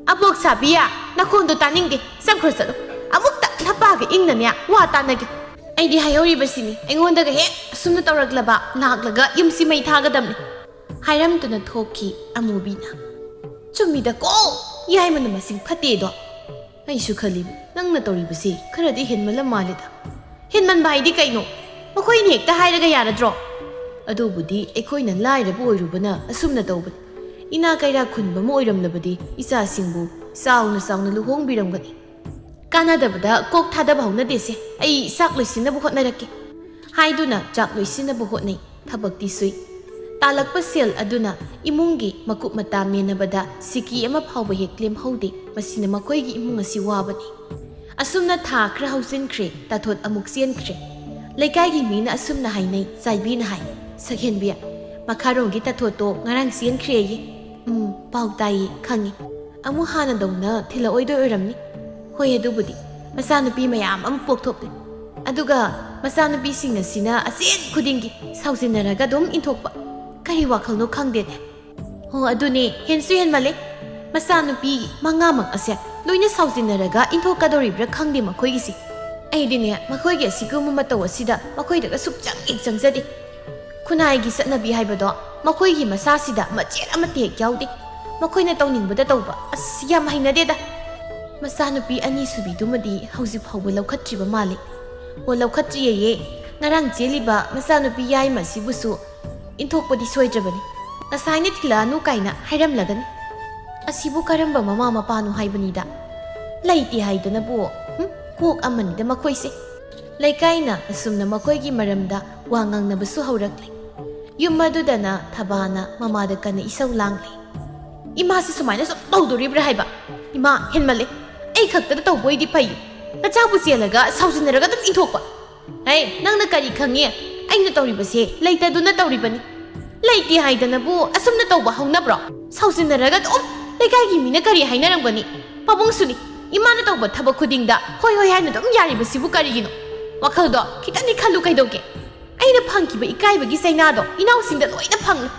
"ꯑꯕꯣꯛ ꯁꯥꯕꯤꯌꯥ, ꯅꯈꯣꯟꯗꯣ ꯇꯥꯅꯤꯡꯗꯦ꯫ ꯆꯪꯈ꯭ꯔꯣ ꯆꯠꯂꯣ꯫ ꯑꯃꯨꯛꯇ ꯅꯄꯥꯒ ꯏꯪꯅꯅꯦ ꯋꯥ ꯇꯥꯅꯒꯦ"꯫ ꯑꯩꯗꯤ ꯍꯥꯏꯍꯧꯔꯤꯕꯁꯤꯅꯤ, ꯑꯩꯉꯣꯟꯗꯒ ꯍꯦꯛ ꯑꯁꯨꯝꯅ ꯇꯧꯔꯛꯂꯕ ꯂꯥꯛꯂꯒ ꯌꯨꯝꯁꯤ ꯃꯩ ꯊꯥꯒꯗꯕꯅꯤ ꯍꯥꯏꯔꯝꯗꯨꯅ ꯊꯣꯛꯈꯤ ꯑꯃꯨꯕꯤꯅ꯫ ꯆꯨꯝꯃꯤꯗꯀꯣ, ꯌꯥꯏꯃꯅ ꯃꯁꯤꯡ ꯐꯠꯇꯦꯗꯣ꯫ ꯑꯩꯁꯨ ꯈꯜꯂꯤꯕ, ꯅꯪꯅ ꯇꯧꯔꯤꯕꯁꯤ ꯈꯔꯗꯤ ꯍꯦꯟꯃꯜꯂ ꯃꯥꯜꯂꯦꯗ꯫ ꯍꯦꯟꯃꯟꯕ ꯍꯥꯏꯗꯤ ꯀꯩꯅꯣ? ꯃꯈꯣꯏꯅ ꯍꯦꯛꯇ ꯍꯥꯏꯔꯒ ꯌꯥꯔꯗ꯭ꯔꯣ? ꯑꯗꯨꯕꯨꯗꯤ ꯑꯩꯈꯣꯏꯅ ꯂꯥꯏꯔꯕ ꯑꯣꯏꯔꯨꯕꯅ ꯑꯁꯨꯝꯅ ꯇꯧꯕꯅꯤ꯫ ꯏꯅꯥ ꯀꯩꯔꯥꯛ ꯈꯨꯟꯕ ꯑꯃ ꯑꯣꯏꯔꯝꯂꯕꯗꯤ ꯏꯆꯥꯁꯤꯡꯕꯨ ꯆꯥꯎꯅ ꯆꯥꯎꯅ ꯂꯨꯍꯣꯡꯕꯤꯔꯝꯒꯅꯤ꯫ ꯀꯥꯟꯅꯗꯕꯗ ꯀꯣꯛ ꯊꯥꯗꯕ ꯍꯧꯅꯗꯦꯁꯦ꯫ ꯑꯩ ꯆꯥꯛ ꯂꯣꯏꯁꯤꯟꯅꯕ ꯍꯣꯠꯅꯔꯛꯀꯦ ꯍꯥꯏꯗꯨꯅ ꯆꯥꯛ ꯂꯣꯏꯁꯤꯟꯅꯕ ꯍꯣꯠꯅꯩ꯫ ꯊꯕꯛꯇꯤ ꯁꯨꯏ꯫ ꯇꯥꯜꯂꯛꯄ ꯁꯦꯜ ꯑꯗꯨꯅ ꯏꯃꯨꯡꯒꯤ ꯃꯀꯨꯞ ꯃꯇꯥ ꯃꯦꯟꯅꯕꯗ ꯁꯤꯀꯤ ꯑꯃ ꯐꯥꯎꯕ ꯍꯦꯛ ꯂꯦꯝꯍꯧꯗꯦ꯫ ꯃꯁꯤꯅ ꯃꯈꯣꯏꯒꯤ ꯏꯃꯨꯡ ꯑꯁꯤ ꯋꯥꯕꯅꯤ꯫ ꯑꯁꯨꯝꯅ ꯊꯥ ꯈꯔ ꯍꯧꯖꯤꯟꯈ꯭ꯔꯦ꯫ ꯇꯥꯊꯣꯠ ꯑꯃꯨꯛ ꯆꯦꯟꯈ꯭ꯔꯦ꯫ ꯂꯩꯀꯥꯏꯒꯤ ꯃꯤꯅ ꯑꯁꯨꯝꯅ ꯍꯥꯏꯅꯩ꯫ ꯆꯥꯏꯕꯤꯅ ꯍꯥꯏ, "ꯁꯛꯍꯦꯟꯕꯤ, ꯃꯈꯥꯔꯣꯝꯒꯤ ꯇꯥꯊꯣꯠꯇꯣ ꯉꯔꯥꯡ ꯆꯦꯟꯈ꯭ꯔꯦꯌꯦ꯫" "ꯎꯝ, ꯄꯥꯎ ꯇꯥꯏꯌꯦ, ꯈꯪꯉꯤ꯫ ꯑꯃꯨꯛ ꯍꯥꯟꯅꯗꯧꯅ ꯊꯤꯜꯂꯛꯑꯣꯏꯗꯣꯏ ꯑꯣꯏꯔꯝꯅꯤ꯫" "ꯍꯣꯏ, ꯑꯗꯨꯕꯨꯗꯤ꯫ ꯃꯆꯥꯅꯨꯄꯤ ꯃꯌꯥꯝ ꯑꯃ ꯄꯣꯛꯊꯣꯛꯂꯦ꯫ ꯑꯗꯨꯒ ꯃꯆꯥꯅꯨꯄꯤꯁꯤꯡ ꯑꯁꯤꯅ ꯑꯆꯦꯟ ꯈꯨꯗꯤꯡꯒꯤ ꯁꯥꯎꯖꯤꯟꯅꯔꯒ ꯑꯗꯨꯝ ꯏꯟꯊꯣꯛꯄ꯫ ꯀꯔꯤ ꯋꯥꯈꯜꯅꯣ ꯈꯪꯗꯦꯅꯦ꯫" "ꯍꯣ, ꯑꯗꯨꯅꯦ, ꯍꯦꯟꯁꯨ ꯍꯦꯟꯃꯜꯂꯦ꯫ ꯃꯆꯥꯅꯨꯄꯤ ꯃꯉꯥꯃꯛ ꯑꯁꯦ ꯂꯣꯏꯅ ꯁꯥꯎꯖꯤꯟꯅꯔꯒ ꯏꯟꯊꯣꯛꯀꯗꯧꯔꯤꯕ꯭ꯔꯥ ꯈꯪꯗꯦ ꯃꯈꯣꯏꯒꯤꯁꯦ꯫ ꯑꯩꯗꯤꯅꯦ, ꯃꯈꯣꯏꯒꯤ ꯑꯁꯤꯒꯨꯝꯕ ꯃꯇꯧ ꯑꯁꯤꯗ ꯃꯈꯣꯏꯗꯒ ꯁꯨꯛꯆꯪ ꯍꯦꯛ ꯆꯪꯖꯗꯦ꯫ ꯈꯨꯟꯅꯥꯏꯒꯤ ꯆꯠꯅꯕꯤ ꯍꯥꯏꯕꯗꯣ ꯃꯈꯣꯏꯒꯤ ꯃꯁꯥꯁꯤꯗ ꯃꯆꯦꯠ ꯑꯃꯠꯇ ꯍꯦꯛ ꯌꯥꯎꯗꯦ꯫ ꯃꯈꯣꯏꯅ ꯇꯧꯅꯤꯡꯕꯗ ꯇꯧꯕ, ꯑꯁ, ꯌꯥꯝ ꯍꯩꯅꯗꯦꯗ꯫" "ꯃꯆꯥꯅꯨꯄꯤ ꯑꯅꯤꯁꯨꯕꯤꯗꯨꯃꯗꯤ ꯍꯧꯖꯤꯛ ꯐꯥꯎꯕ ꯂꯧꯈꯠꯇ꯭ꯔꯤꯕ ꯃꯥꯜꯂꯤ꯫" "ꯑꯣ, ꯂꯧꯈꯠꯇ꯭ꯔꯤꯌꯦꯌꯦ꯫ ꯉꯔꯥꯡ ꯆꯦꯜꯂꯤꯕ ꯃꯆꯥꯅꯨꯄꯤ ꯌꯥꯏꯃ ꯑꯁꯤꯕꯨꯁꯨ ꯏꯟꯊꯣꯛꯄꯗꯤ ꯁꯣꯏꯗ꯭ꯔꯕꯅꯤ꯫ ꯉꯁꯥꯏꯅ ꯊꯤꯜꯂꯛꯑꯅꯨ ꯀꯥꯏꯅ ꯍꯥꯏꯔꯝꯂꯒꯅꯤ꯫" "ꯑꯁꯤꯕꯨ ꯀꯔꯝꯕ ꯃꯃꯥ ꯃꯄꯥꯅꯣ ꯍꯥꯏꯕꯅꯤꯗ꯫ ꯂꯩꯇꯦ ꯍꯥꯏꯗꯅꯕꯨ, ꯍꯨꯝ, ꯀꯣꯛ ꯑꯃꯅꯤꯗ ꯃꯈꯣꯏꯁꯦ꯫" ꯂꯩꯀꯥꯏꯅ ꯑꯁꯨꯝꯅ ꯃꯈꯣꯏꯒꯤ ꯃꯔꯝꯗ ꯋꯥ ꯉꯥꯡꯅꯕꯁꯨ ꯍꯧꯔꯛꯂꯦ꯫ ꯌꯨꯝ ꯑꯗꯨꯗꯅ ꯊꯕꯥꯅ ꯃꯃꯥꯗ ꯀꯟꯅ ꯏꯁꯧ ꯂꯥꯡꯂꯤ꯫ "ꯏꯃꯥꯁꯤ ꯁꯨꯃꯥꯏꯅ ꯁꯨꯝ ꯇꯧꯗꯣꯔꯤꯕ꯭ꯔꯥ ꯍꯥꯏꯕ? ꯏꯃꯥ, ꯍꯦꯟꯃꯜꯂꯦ꯫ ꯑꯩ ꯈꯛꯇꯗ ꯇꯧꯕ ꯑꯣꯏꯗꯤ ꯐꯩ꯫ ꯅꯆꯥꯕꯨ ꯆꯦꯜꯂꯒ ꯁꯥꯎꯖꯤꯟꯅꯔꯒ ꯑꯗꯨꯝ ꯏꯟꯊꯣꯛꯄ꯫ ꯍꯩ, ꯅꯪꯅ ꯀꯔꯤ ꯈꯪꯉꯤ? ꯑꯩꯅ ꯇꯧꯔꯤꯕꯁꯦ ꯂꯩꯇꯗꯨꯅ ꯇꯧꯔꯤꯕꯅꯤ꯫ ꯂꯩꯇꯦ ꯍꯥꯏꯗꯅꯕꯨ ꯑꯁꯨꯝꯅ ꯇꯧꯕ ꯍꯧꯅꯕ꯭ꯔꯣ? ꯁꯥꯎꯖꯤꯟꯅꯔꯒ ꯑꯗꯨꯝ ꯂꯩꯀꯥꯏꯒꯤ ꯃꯤꯅ ꯀꯔꯤ ꯍꯥꯏꯅꯔꯝꯒꯅꯤ? ꯄꯥꯕꯨꯡꯁꯨꯅꯤ, ꯏꯃꯥꯅ ꯇꯧꯕ ꯊꯕꯛ ꯈꯨꯗꯤꯡꯗ ꯍꯣꯏ ꯍꯣꯏ ꯍꯥꯏꯅ ꯑꯗꯨꯝ ꯌꯥꯔꯤꯕꯁꯤꯕꯨ ꯀꯔꯤꯒꯤꯅꯣ? ꯋꯥꯈꯜꯗꯣ ꯈꯤꯇꯪꯗꯤ ꯈꯜꯂꯨ ꯀꯩꯗꯧꯒꯦ? ꯑꯩꯅ ꯐꯪꯈꯤꯕ ꯏꯀꯥꯏꯕꯒꯤ ꯆꯩꯅꯥꯗꯣ ꯏꯅꯥꯎꯁꯤꯡꯗ ꯂꯣꯏꯅ ꯐꯪꯂꯦ꯫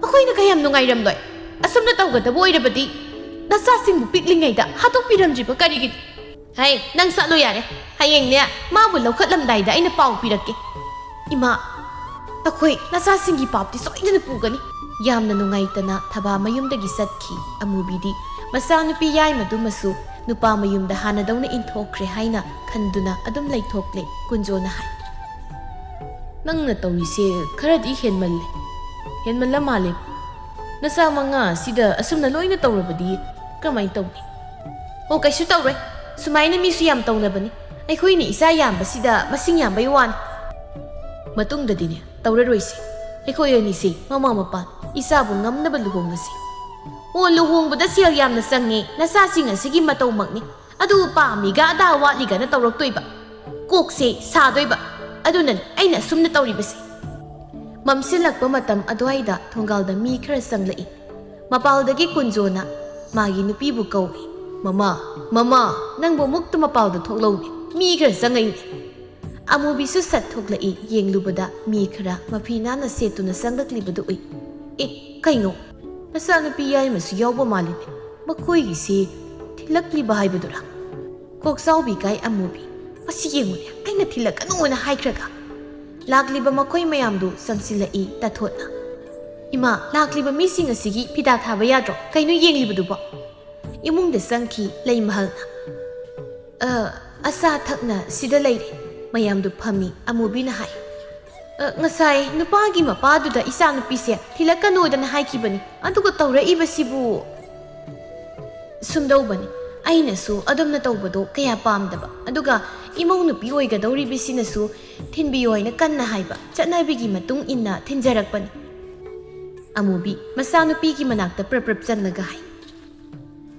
ꯃꯈꯣꯏꯅ ꯀꯌꯥꯝ ꯅꯨꯡꯉꯥꯏꯔꯝꯂꯣꯏ꯫ ꯑꯁꯨꯝꯅ ꯇꯧꯒꯗꯕ ꯑꯣꯏꯔꯕꯗꯤ ꯅꯆꯥꯁꯤꯡꯕꯨ ꯄꯤꯛꯂꯤꯉꯩꯗ ꯍꯥꯠꯇꯣꯛꯄꯤꯔꯝꯗ꯭ꯔꯤꯕ ꯀꯔꯤꯒꯤꯅꯣ?" ꯍꯩ, ꯅꯪ ꯆꯠꯂꯣ ꯌꯥꯔꯦ꯫ ꯍꯌꯦꯡꯅꯦ, ꯃꯥꯕꯨ ꯂꯧꯈꯠꯂꯝꯗꯥꯏꯗ ꯑꯩꯅ ꯄꯥꯎ ꯄꯤꯔꯛꯀꯦ꯫ ꯏꯃꯥ, ꯑꯩꯈꯣꯏ ꯅꯆꯥꯁꯤꯡꯒꯤ ꯄꯥꯞꯇꯤ ꯁꯣꯏꯗꯅ ꯄꯨꯒꯅꯤ꯫ ꯌꯥꯝꯅ ꯅꯨꯡꯉꯥꯏꯇꯅ ꯊꯕꯥ ꯃꯌꯨꯝꯗꯒꯤ ꯆꯠꯈꯤ꯫ ꯑꯃꯨꯕꯤꯗꯤ ꯃꯆꯥꯅꯨꯄꯤ ꯌꯥꯏꯃꯗꯨꯃꯁꯨ ꯅꯨꯄꯥ ꯃꯌꯨꯝꯗ ꯍꯥꯟꯅꯗꯧꯅ ꯏꯟꯊꯣꯛꯈ꯭ꯔꯦ ꯍꯥꯏꯅ ꯈꯟꯗꯨꯅ ꯑꯗꯨꯝ ꯂꯩꯊꯣꯛꯂꯦ꯫ ꯀꯨꯟꯖꯣꯅ ꯍꯥꯏ, "ꯅꯪꯅ ꯇꯧꯔꯤꯁꯦ ꯈꯔꯗꯤ ꯍꯦꯟꯃꯜꯂꯦ꯫ ꯍꯦꯟꯃꯜꯂ ꯃꯥꯜꯂꯦ꯫ ꯅꯆꯥ ꯃꯉꯥ ꯑꯁꯤꯗ ꯑꯁꯨꯝꯅ ꯂꯣꯏꯅ ꯇꯧꯔꯕꯗꯤ ꯀꯔꯝꯍꯥꯏꯅ ꯇꯧꯅꯤ?" "ꯑꯣ, ꯀꯩꯁꯨ ꯇꯧꯔꯣꯏ꯫ ꯁꯨꯃꯥꯏꯅ ꯃꯤꯁꯨ ꯌꯥꯝ ꯇꯧꯅꯕꯅꯤ꯫ ꯑꯩꯈꯣꯏꯅ ꯏꯆꯥ ꯌꯥꯝꯕꯁꯤꯗ ꯃꯁꯤꯡ ꯌꯥꯝꯕꯩ ꯋꯥꯅꯤ꯫ ꯃꯇꯨꯡꯗꯗꯤꯅꯦ, ꯇꯧꯔꯔꯣꯏꯁꯦ꯫ ꯑꯩꯈꯣꯏ ꯑꯅꯤꯁꯦ ꯃꯃꯥ ꯃꯄꯥ ꯏꯆꯥꯕꯨ ꯉꯝꯅꯕ ꯂꯨꯍꯣꯡꯉꯁꯤ꯫" "ꯑꯣ, ꯂꯨꯍꯣꯡꯕꯗ ꯁꯦꯜ ꯌꯥꯝꯅ ꯆꯪꯉꯦ꯫ ꯅꯆꯥꯁꯤꯡ ꯑꯁꯤꯒꯤ ꯃꯇꯧꯃꯛꯅꯤ꯫ ꯑꯗꯨ ꯄꯥꯝꯃꯤꯒ ꯑꯗꯥ ꯋꯥꯠꯂꯤꯒꯅ ꯇꯧꯔꯛꯇꯣꯏꯕ꯫ ꯀꯣꯛꯁꯦ ꯁꯥꯗꯣꯏꯕ꯫ ꯑꯗꯨꯅꯅꯤ ꯑꯩꯅ ꯑꯁꯨꯝꯅ ꯇꯧꯔꯤꯕꯁꯦ꯫" ꯃꯝꯁꯤꯜꯂꯛꯄ ꯃꯇꯝ ꯑꯗꯨꯋꯥꯏꯗ ꯊꯣꯡꯒꯥꯜꯗ ꯃꯤ ꯈꯔ ꯆꯪꯂꯛꯏ꯫ ꯃꯄꯥꯜꯗꯒꯤ ꯀꯨꯟꯖꯣꯅ ꯃꯥꯒꯤ ꯅꯨꯄꯤꯕꯨ ꯀꯧꯏ꯫ "ꯃꯃꯥ, ꯃꯃꯥ, ꯅꯪꯕꯨ ꯑꯃꯨꯛꯇ ꯃꯄꯥꯜꯗ ꯊꯣꯛꯂꯛꯎꯅꯦ꯫ ꯃꯤ ꯈꯔ ꯆꯪꯉꯛꯏꯅꯦ꯫" ꯑꯃꯨꯕꯤꯁꯨ ꯁꯠ ꯊꯣꯛꯂꯛꯏ꯫ ꯌꯦꯡꯂꯨꯕꯗ ꯃꯤ ꯈꯔ ꯃꯐꯤ ꯅꯥꯟꯅ ꯁꯦꯠꯇꯨꯅ ꯆꯪꯂꯛꯂꯤꯕꯗꯨ ꯎꯏ꯫ "ꯑꯦ, ꯀꯩꯅꯣ? ꯅꯆꯥꯅꯨꯄꯤ ꯌꯥꯏꯃꯁꯨ ꯌꯥꯎꯕ ꯃꯥꯜꯂꯤꯅꯦ꯫ ꯃꯈꯣꯏꯒꯤꯁꯤ ꯊꯤꯜꯂꯛꯂꯤꯕ ꯍꯥꯏꯕꯗꯨꯔꯥ?" ꯀꯣꯛꯆꯥꯎꯕꯤ ꯀꯥꯏ ꯑꯃꯨꯕꯤ꯫ "ꯃꯁꯤ ꯌꯦꯡꯉꯨꯅꯦ, ꯑꯩꯅ ꯊꯤꯜꯂꯛꯀꯅꯨꯅ ꯍꯥꯏꯈ꯭ꯔꯒ꯫" ꯂꯥꯛꯂꯤꯕ ꯃꯈꯣꯏ ꯃꯌꯥꯝꯗꯨ ꯆꯪꯁꯤꯜꯂꯛꯏ ꯇꯥꯊꯣꯠꯅ꯫ "ꯏꯃꯥ, ꯂꯥꯛꯂꯤꯕ ꯃꯤꯁꯤꯡ ꯑꯁꯤꯒꯤ ꯐꯤꯗꯥ ꯊꯥꯕ ꯌꯥꯗ꯭ꯔꯣ? ꯀꯩꯅꯣ ꯌꯦꯡꯂꯤꯕꯗꯨꯕꯣ?" ꯏꯃꯨꯡꯗ ꯆꯪꯈꯤ ꯂꯩꯃꯍꯜꯅ꯫ "ꯑ, ꯑꯆꯥ ꯊꯛꯅ ꯁꯤꯗ ꯂꯩꯔꯦ꯫" ꯃꯌꯥꯝꯗꯨ ꯐꯝꯃꯤ꯫ ꯑꯃꯨꯕꯤꯅ ꯍꯥꯏ, "ꯑ, ꯉꯁꯥꯏ ꯅꯨꯄꯥꯒꯤ ꯃꯄꯥꯗꯨꯗ ꯏꯆꯥꯅꯨꯄꯤꯁꯦ ꯊꯤꯜꯂꯛꯀꯅꯣꯗꯅ ꯍꯥꯏꯈꯤꯕꯅꯤ, ꯑꯗꯨꯒ ꯇꯧꯔꯛꯏꯕꯁꯤꯕꯨ꯫" "ꯁꯨꯝꯗꯧꯕꯅꯤ, ꯑꯩꯅꯁꯨ ꯑꯗꯨꯝꯅ ꯇꯧꯕꯗꯣ ꯀꯌꯥ ꯄꯥꯝꯗꯕ, ꯑꯗꯨꯒ ꯏꯃꯧ ꯅꯨꯄꯤ ꯑꯣꯏꯒꯗꯧꯔꯤꯕꯁꯤꯅꯁꯨ ꯊꯤꯟꯕꯤꯌꯣ ꯍꯥꯏꯅ ꯀꯟꯅ ꯍꯥꯏꯕ, ꯆꯠꯅꯕꯤꯒꯤ ꯃꯇꯨꯡ ꯏꯟꯅ ꯊꯤꯟꯖꯔꯛꯄꯅꯤ꯫" ꯑꯃꯨꯕꯤ ꯃꯆꯥꯅꯨꯄꯤꯒꯤ ꯃꯅꯥꯛꯇ ꯄ꯭ꯔꯞ ꯄ꯭ꯔꯞ ꯆꯪꯂꯒ ꯍꯥꯏ,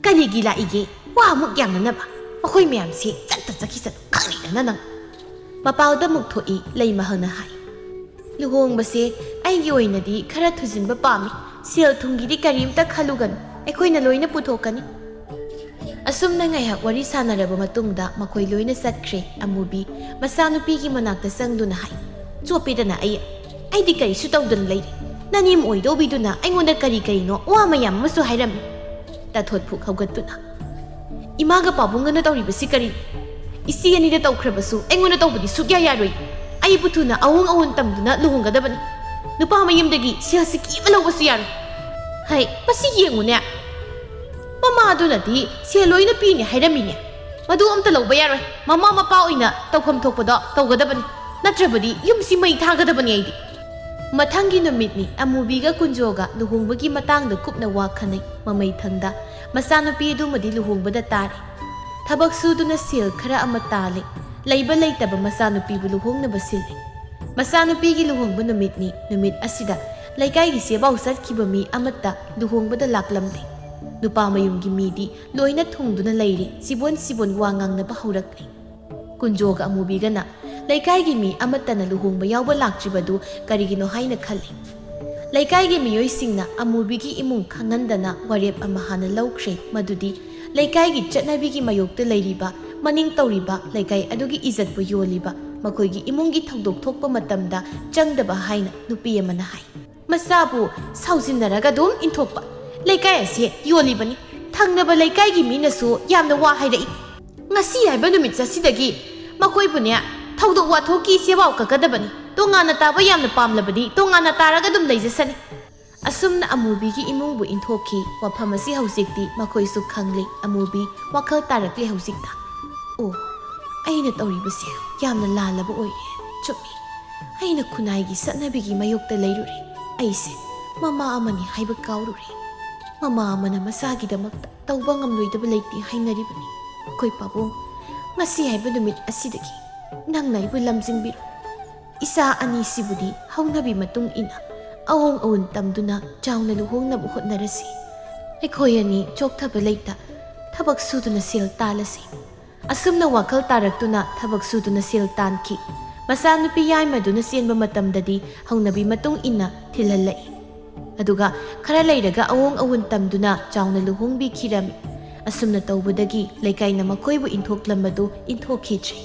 "ꯀꯔꯤꯒꯤ ꯂꯥꯛꯏꯒꯦ? ꯋꯥ ꯑꯃꯨꯛ ꯌꯥꯝꯅꯅꯕ꯫ ꯃꯈꯣꯏ ꯃꯌꯥꯝꯁꯦ ꯆꯠꯇ ꯆꯠꯈꯤꯁꯅꯨ, ꯈꯪꯉꯤꯗꯅ ꯅꯪ꯫" ꯃꯄꯥꯜꯗ ꯑꯃꯨꯛ ꯊꯣꯛꯏ ꯂꯩꯃꯍꯜꯅ ꯍꯥꯏ, "ꯂꯨꯍꯣꯡꯕꯁꯦ ꯑꯩꯒꯤ ꯑꯣꯏꯅꯗꯤ ꯈꯔ ꯊꯨꯖꯤꯟꯕ ꯄꯥꯝꯃꯤ꯫ ꯁꯦꯜ ꯊꯨꯝꯒꯤꯗꯤ ꯀꯔꯤꯝꯇ ꯈꯜꯂꯨꯒꯅꯨ, ꯑꯩꯈꯣꯏꯅ ꯂꯣꯏꯅ ꯄꯨꯊꯣꯛꯀꯅꯤ꯫" ꯑꯁꯨꯝꯅ ꯉꯥꯏꯍꯥꯛ ꯋꯥꯔꯤ ꯁꯥꯟꯅꯔꯕ ꯃꯇꯨꯡꯗ ꯃꯈꯣꯏ ꯂꯣꯏꯅ ꯆꯠꯈ꯭ꯔꯦ꯫ ꯑꯃꯨꯕꯤ ꯃꯆꯥꯅꯨꯄꯤꯒꯤ ꯃꯅꯥꯛꯇ ꯆꯪꯗꯨꯅ ꯍꯥꯏ, "ꯆꯣꯞꯄꯦꯗꯅ ꯑꯩ꯫ ꯑꯩꯗꯤ ꯀꯔꯤꯁꯨ ꯇꯧꯗꯅ ꯂꯩꯔꯤ꯫ ꯅꯅꯦꯝ ꯑꯣꯏꯗꯧꯕꯤꯗꯨꯅ ꯑꯩꯉꯣꯟꯗ ꯀꯔꯤ ꯀꯔꯤꯅꯣ ꯋꯥ ꯃꯌꯥꯝ ꯑꯃꯁꯨ ꯍꯥꯏꯔꯝꯃꯤ꯫" ꯇꯥꯊꯣꯠ ꯐꯨꯛ ꯍꯧꯒꯠꯇꯨꯅ, ꯏꯃꯥꯒ ꯄꯥꯕꯨꯡꯒꯅ ꯇꯧꯔꯤꯕꯁꯤ ꯀꯔꯤ? ꯏꯆꯦ ꯑꯅꯤꯗ ꯇꯧꯈ꯭ꯔꯕꯁꯨ ꯑꯩꯉꯣꯟꯗ ꯇꯧꯕꯗꯤ ꯁꯨꯛꯌꯥ ꯌꯥꯔꯣꯏ꯫ ꯑꯩꯕꯨ ꯊꯨꯅ ꯑꯑꯣꯟ ꯑꯑꯣꯟ ꯇꯝꯗꯨꯅ ꯂꯨꯍꯣꯡꯒꯗꯕꯅꯤ꯫ ꯅꯨꯄꯥ ꯃꯌꯨꯝꯗꯒꯤ ꯁꯦꯜꯁꯤ ꯀꯦꯝꯃ ꯂꯧꯕꯁꯨ ꯌꯥꯔꯣꯏ꯫ ꯍꯩ, ꯃꯁꯤ ꯌꯦꯡꯉꯨꯅꯦ꯫ ꯃꯃꯥꯗꯨꯅꯗꯤ ꯁꯦꯜ ꯂꯣꯏꯅ ꯄꯤꯅꯤ ꯍꯥꯏꯔꯝꯃꯤꯅꯦ꯫ ꯃꯗꯨ ꯑꯝꯇ ꯂꯧꯕ ꯌꯥꯔꯣꯏ꯫ ꯃꯃꯥ ꯃꯄꯥ ꯑꯣꯏꯅ ꯇꯧꯐꯝ ꯊꯣꯛꯄꯗꯣ ꯇꯧꯒꯗꯕꯅꯤ꯫ ꯅꯠꯇ꯭ꯔꯕꯗꯤ ꯌꯨꯝꯁꯤ ꯃꯩ ꯊꯥꯒꯗꯕꯅꯤ ꯑꯩꯗꯤ꯫ ꯃꯊꯪꯒꯤ ꯅꯨꯃꯤꯠꯅꯤ꯫ ꯑꯃꯨꯕꯤꯒ ꯀꯨꯟꯖꯣꯒ ꯂꯨꯍꯣꯡꯕꯒꯤ ꯃꯇꯥꯡꯗ ꯀꯨꯞꯅ ꯋꯥ ꯈꯟꯅꯩ꯫ ꯃꯃꯩ ꯊꯪꯗ ꯃꯆꯥꯅꯨꯄꯤ ꯑꯗꯨꯃꯗꯤ ꯂꯨꯍꯣꯡꯕꯗ ꯇꯥꯔꯦ꯫ ꯊꯕꯛ ꯁꯨꯗꯨꯅ ꯁꯦꯜ ꯈꯔ ꯑꯃ ꯇꯥꯜꯂꯦ꯫ ꯂꯩꯕ ꯂꯩꯇꯕ ꯃꯆꯥꯅꯨꯄꯤꯕꯨ ꯂꯨꯍꯣꯡꯅꯕ ꯁꯤꯜꯂꯦ꯫ ꯃꯆꯥꯅꯨꯄꯤꯒꯤ ꯂꯨꯍꯣꯡꯕ ꯅꯨꯃꯤꯠꯅꯤ꯫ ꯅꯨꯃꯤꯠ ꯑꯁꯤꯗ ꯂꯩꯀꯥꯏꯒꯤ ꯆꯦꯕꯥꯎ ꯆꯠꯈꯤꯕ ꯃꯤ ꯑꯃꯠꯇ ꯂꯨꯍꯣꯡꯕꯗ ꯂꯥꯛꯂꯝꯗꯦ꯫ ꯅꯨꯄꯥ ꯃꯌꯨꯝꯒꯤ ꯃꯤꯗꯤ ꯂꯣꯏꯅ ꯊꯨꯡꯗꯨꯅ ꯂꯩꯔꯦ꯫ ꯆꯤꯕꯣꯟ ꯆꯤꯕꯣꯟ ꯋꯥ ꯉꯥꯡꯅꯕ ꯍꯧꯔꯛꯂꯦ꯫ ꯀꯨꯟꯖꯣꯒ ꯑꯃꯨꯕꯤꯒꯅ ꯂꯩꯀꯥꯏꯒꯤ ꯃꯤ ꯑꯃꯠꯇꯅ ꯂꯨꯍꯣꯡꯕ ꯌꯥꯎꯕ ꯂꯥꯛꯇ꯭ꯔꯤꯕꯗꯨ ꯀꯔꯤꯒꯤꯅꯣ ꯍꯥꯏꯅ ꯈꯜꯂꯤ꯫ ꯂꯩꯀꯥꯏꯒꯤ ꯃꯤꯑꯣꯏꯁꯤꯡꯅ ꯑꯃꯨꯕꯤꯒꯤ ꯏꯃꯨꯡ ꯈꯪꯍꯟꯗꯅ ꯋꯥꯔꯦꯞ ꯑꯃ ꯍꯥꯟꯅ ꯂꯧꯈ꯭ꯔꯦ, ꯃꯗꯨꯗꯤ ꯂꯩꯀꯥꯏꯒꯤ ꯆꯠꯅꯕꯤꯒꯤ ꯃꯥꯌꯣꯛꯇ ꯂꯩꯔꯤꯕ, ꯃꯅꯤꯡ ꯇꯧꯔꯤꯕ, ꯂꯩꯀꯥꯏ ꯑꯗꯨꯒꯤ ꯏꯖꯠꯄꯨ ꯌꯣꯜꯂꯤꯕ, ꯃꯈꯣꯏꯒꯤ ꯏꯃꯨꯡꯒꯤ ꯊꯧꯗꯣꯛ ꯊꯣꯛꯄ ꯃꯇꯝꯗ ꯆꯪꯗꯕ ꯍꯥꯏꯅ ꯅꯨꯄꯤ ꯑꯃꯅ ꯍꯥꯏ꯫ ꯃꯆꯥꯕꯨ ꯁꯥꯎꯖꯤꯟꯅꯔꯒ ꯑꯗꯨꯝ ꯏꯟꯊꯣꯛꯄ꯫ ꯂꯩꯀꯥꯏ ꯑꯁꯤ ꯌꯣꯜꯂꯤꯕꯅꯤ꯫ ꯊꯪꯅꯕ ꯂꯩꯀꯥꯏꯒꯤ ꯃꯤꯅꯁꯨ ꯌꯥꯝꯅ ꯋꯥ ꯍꯥꯏꯔꯛꯏ꯫ ꯉꯁꯤ ꯍꯥꯏꯕ ꯅꯨꯃꯤꯠ ꯑꯁꯤꯗꯒꯤ ꯃꯈꯣꯏꯕꯨꯅꯦ, ꯊꯧꯗꯣꯛ ꯋꯥꯊꯣꯛꯀꯤ ꯆꯦꯕꯥꯎ ꯀꯛꯀꯗꯕꯅꯤ꯫ ꯇꯣꯉꯥꯟꯅ ꯇꯥꯕ ꯌꯥꯝꯅ ꯄꯥꯝꯂꯕꯗꯤ ꯇꯣꯉꯥꯟꯅ ꯇꯥꯔꯒ ꯑꯗꯨꯝ ꯂꯩꯖꯁꯅꯤ꯫ ꯑꯁꯨꯝꯅ ꯑꯃꯨꯕꯤꯒꯤ ꯏꯃꯨꯡꯕꯨ ꯏꯟꯊꯣꯛꯈꯤ꯫ ꯋꯥꯐꯝ ꯑꯁꯤ ꯍꯧꯖꯤꯛꯇꯤ ꯃꯈꯣꯏꯁꯨ ꯈꯪꯂꯦ꯫ ꯑꯃꯨꯕꯤ ꯋꯥꯈꯜ ꯇꯥꯔꯛꯂꯦ ꯍꯧꯖꯤꯛꯇ꯫ ꯑꯣ, ꯑꯩꯅ ꯇꯧꯔꯤꯕꯁꯦ ꯌꯥꯝꯅ ꯂꯥꯜꯂꯕ ꯑꯣꯏꯔꯦ꯫ ꯆꯨꯝꯃꯤ, ꯑꯩꯅ ꯈꯨꯟꯅꯥꯏꯒꯤ ꯆꯠꯅꯕꯤꯒꯤ ꯃꯥꯌꯣꯛꯇ ꯂꯩꯔꯨꯔꯦ꯫ ꯑꯩꯁꯦ ꯃꯃꯥ ꯑꯃꯅꯤ ꯍꯥꯏꯕ ꯀꯥꯎꯔꯨꯔꯦ꯫ ꯃꯃꯥ ꯑꯃꯅ ꯃꯆꯥꯒꯤꯗꯃꯛꯇ ꯇꯧꯕ ꯉꯝꯂꯣꯏꯗꯕ ꯂꯩꯇꯦ ꯍꯥꯏꯅꯔꯤꯕꯅꯤ꯫ ꯑꯩꯈꯣꯏ ꯄꯥꯕꯨꯡ, ꯉꯁꯤ ꯍꯥꯏꯕ ꯅꯨꯃꯤꯠ ꯑꯁꯤꯗꯒꯤ ꯅꯪꯅ ꯑꯩꯕꯨ ꯂꯝꯖꯤꯡꯕꯤꯔꯣ꯫ ꯏꯆꯥ ꯑꯅꯤꯁꯤꯕꯨꯗꯤ ꯍꯧꯅꯕꯤ ꯃꯇꯨꯡ ꯏꯟꯅ ꯑꯑꯣꯡ ꯑꯑꯣꯟ ꯇꯝꯗꯨꯅ ꯆꯥꯎꯅ ꯂꯨꯍꯣꯡꯅꯕ ꯍꯣꯠꯅꯔꯁꯤ꯫ ꯑꯩꯈꯣꯏ ꯑꯅꯤ ꯆꯣꯛꯊꯕ ꯂꯩꯇ ꯊꯕꯛ ꯁꯨꯗꯨꯅ ꯁꯦꯜ ꯇꯥꯜꯂꯁꯤ꯫ ꯑꯁꯨꯝꯅ ꯋꯥꯈꯜ ꯇꯥꯔꯛꯇꯨꯅ ꯊꯕꯛ ꯁꯨꯗꯨꯅ ꯁꯦꯜ ꯇꯥꯟꯈꯤ꯫ ꯃꯆꯥꯅꯨꯄꯤ ꯌꯥꯏꯃꯗꯨꯅ ꯆꯦꯟꯕ ꯃꯇꯝꯗꯗꯤ ꯍꯧꯅꯕꯤ ꯃꯇꯨꯡ ꯏꯟꯅ ꯊꯤꯜꯍꯜꯂꯛꯏ꯫ ꯑꯗꯨꯒ ꯈꯔ ꯂꯩꯔꯒ ꯑꯑꯣꯡ ꯑꯑꯣꯟ ꯇꯝꯗꯨꯅ ꯆꯥꯎꯅ ꯂꯨꯍꯣꯡꯕꯤꯈꯤꯔꯝꯃꯤ꯫ ꯑꯁꯨꯝꯅ ꯇꯧꯕꯗꯒꯤ ꯂꯩꯀꯥꯏꯅ ꯃꯈꯣꯏꯕꯨ ꯏꯟꯊꯣꯛꯂꯝꯕꯗꯨ ꯏꯟꯊꯣꯛꯈꯤꯗ꯭ꯔꯦ꯫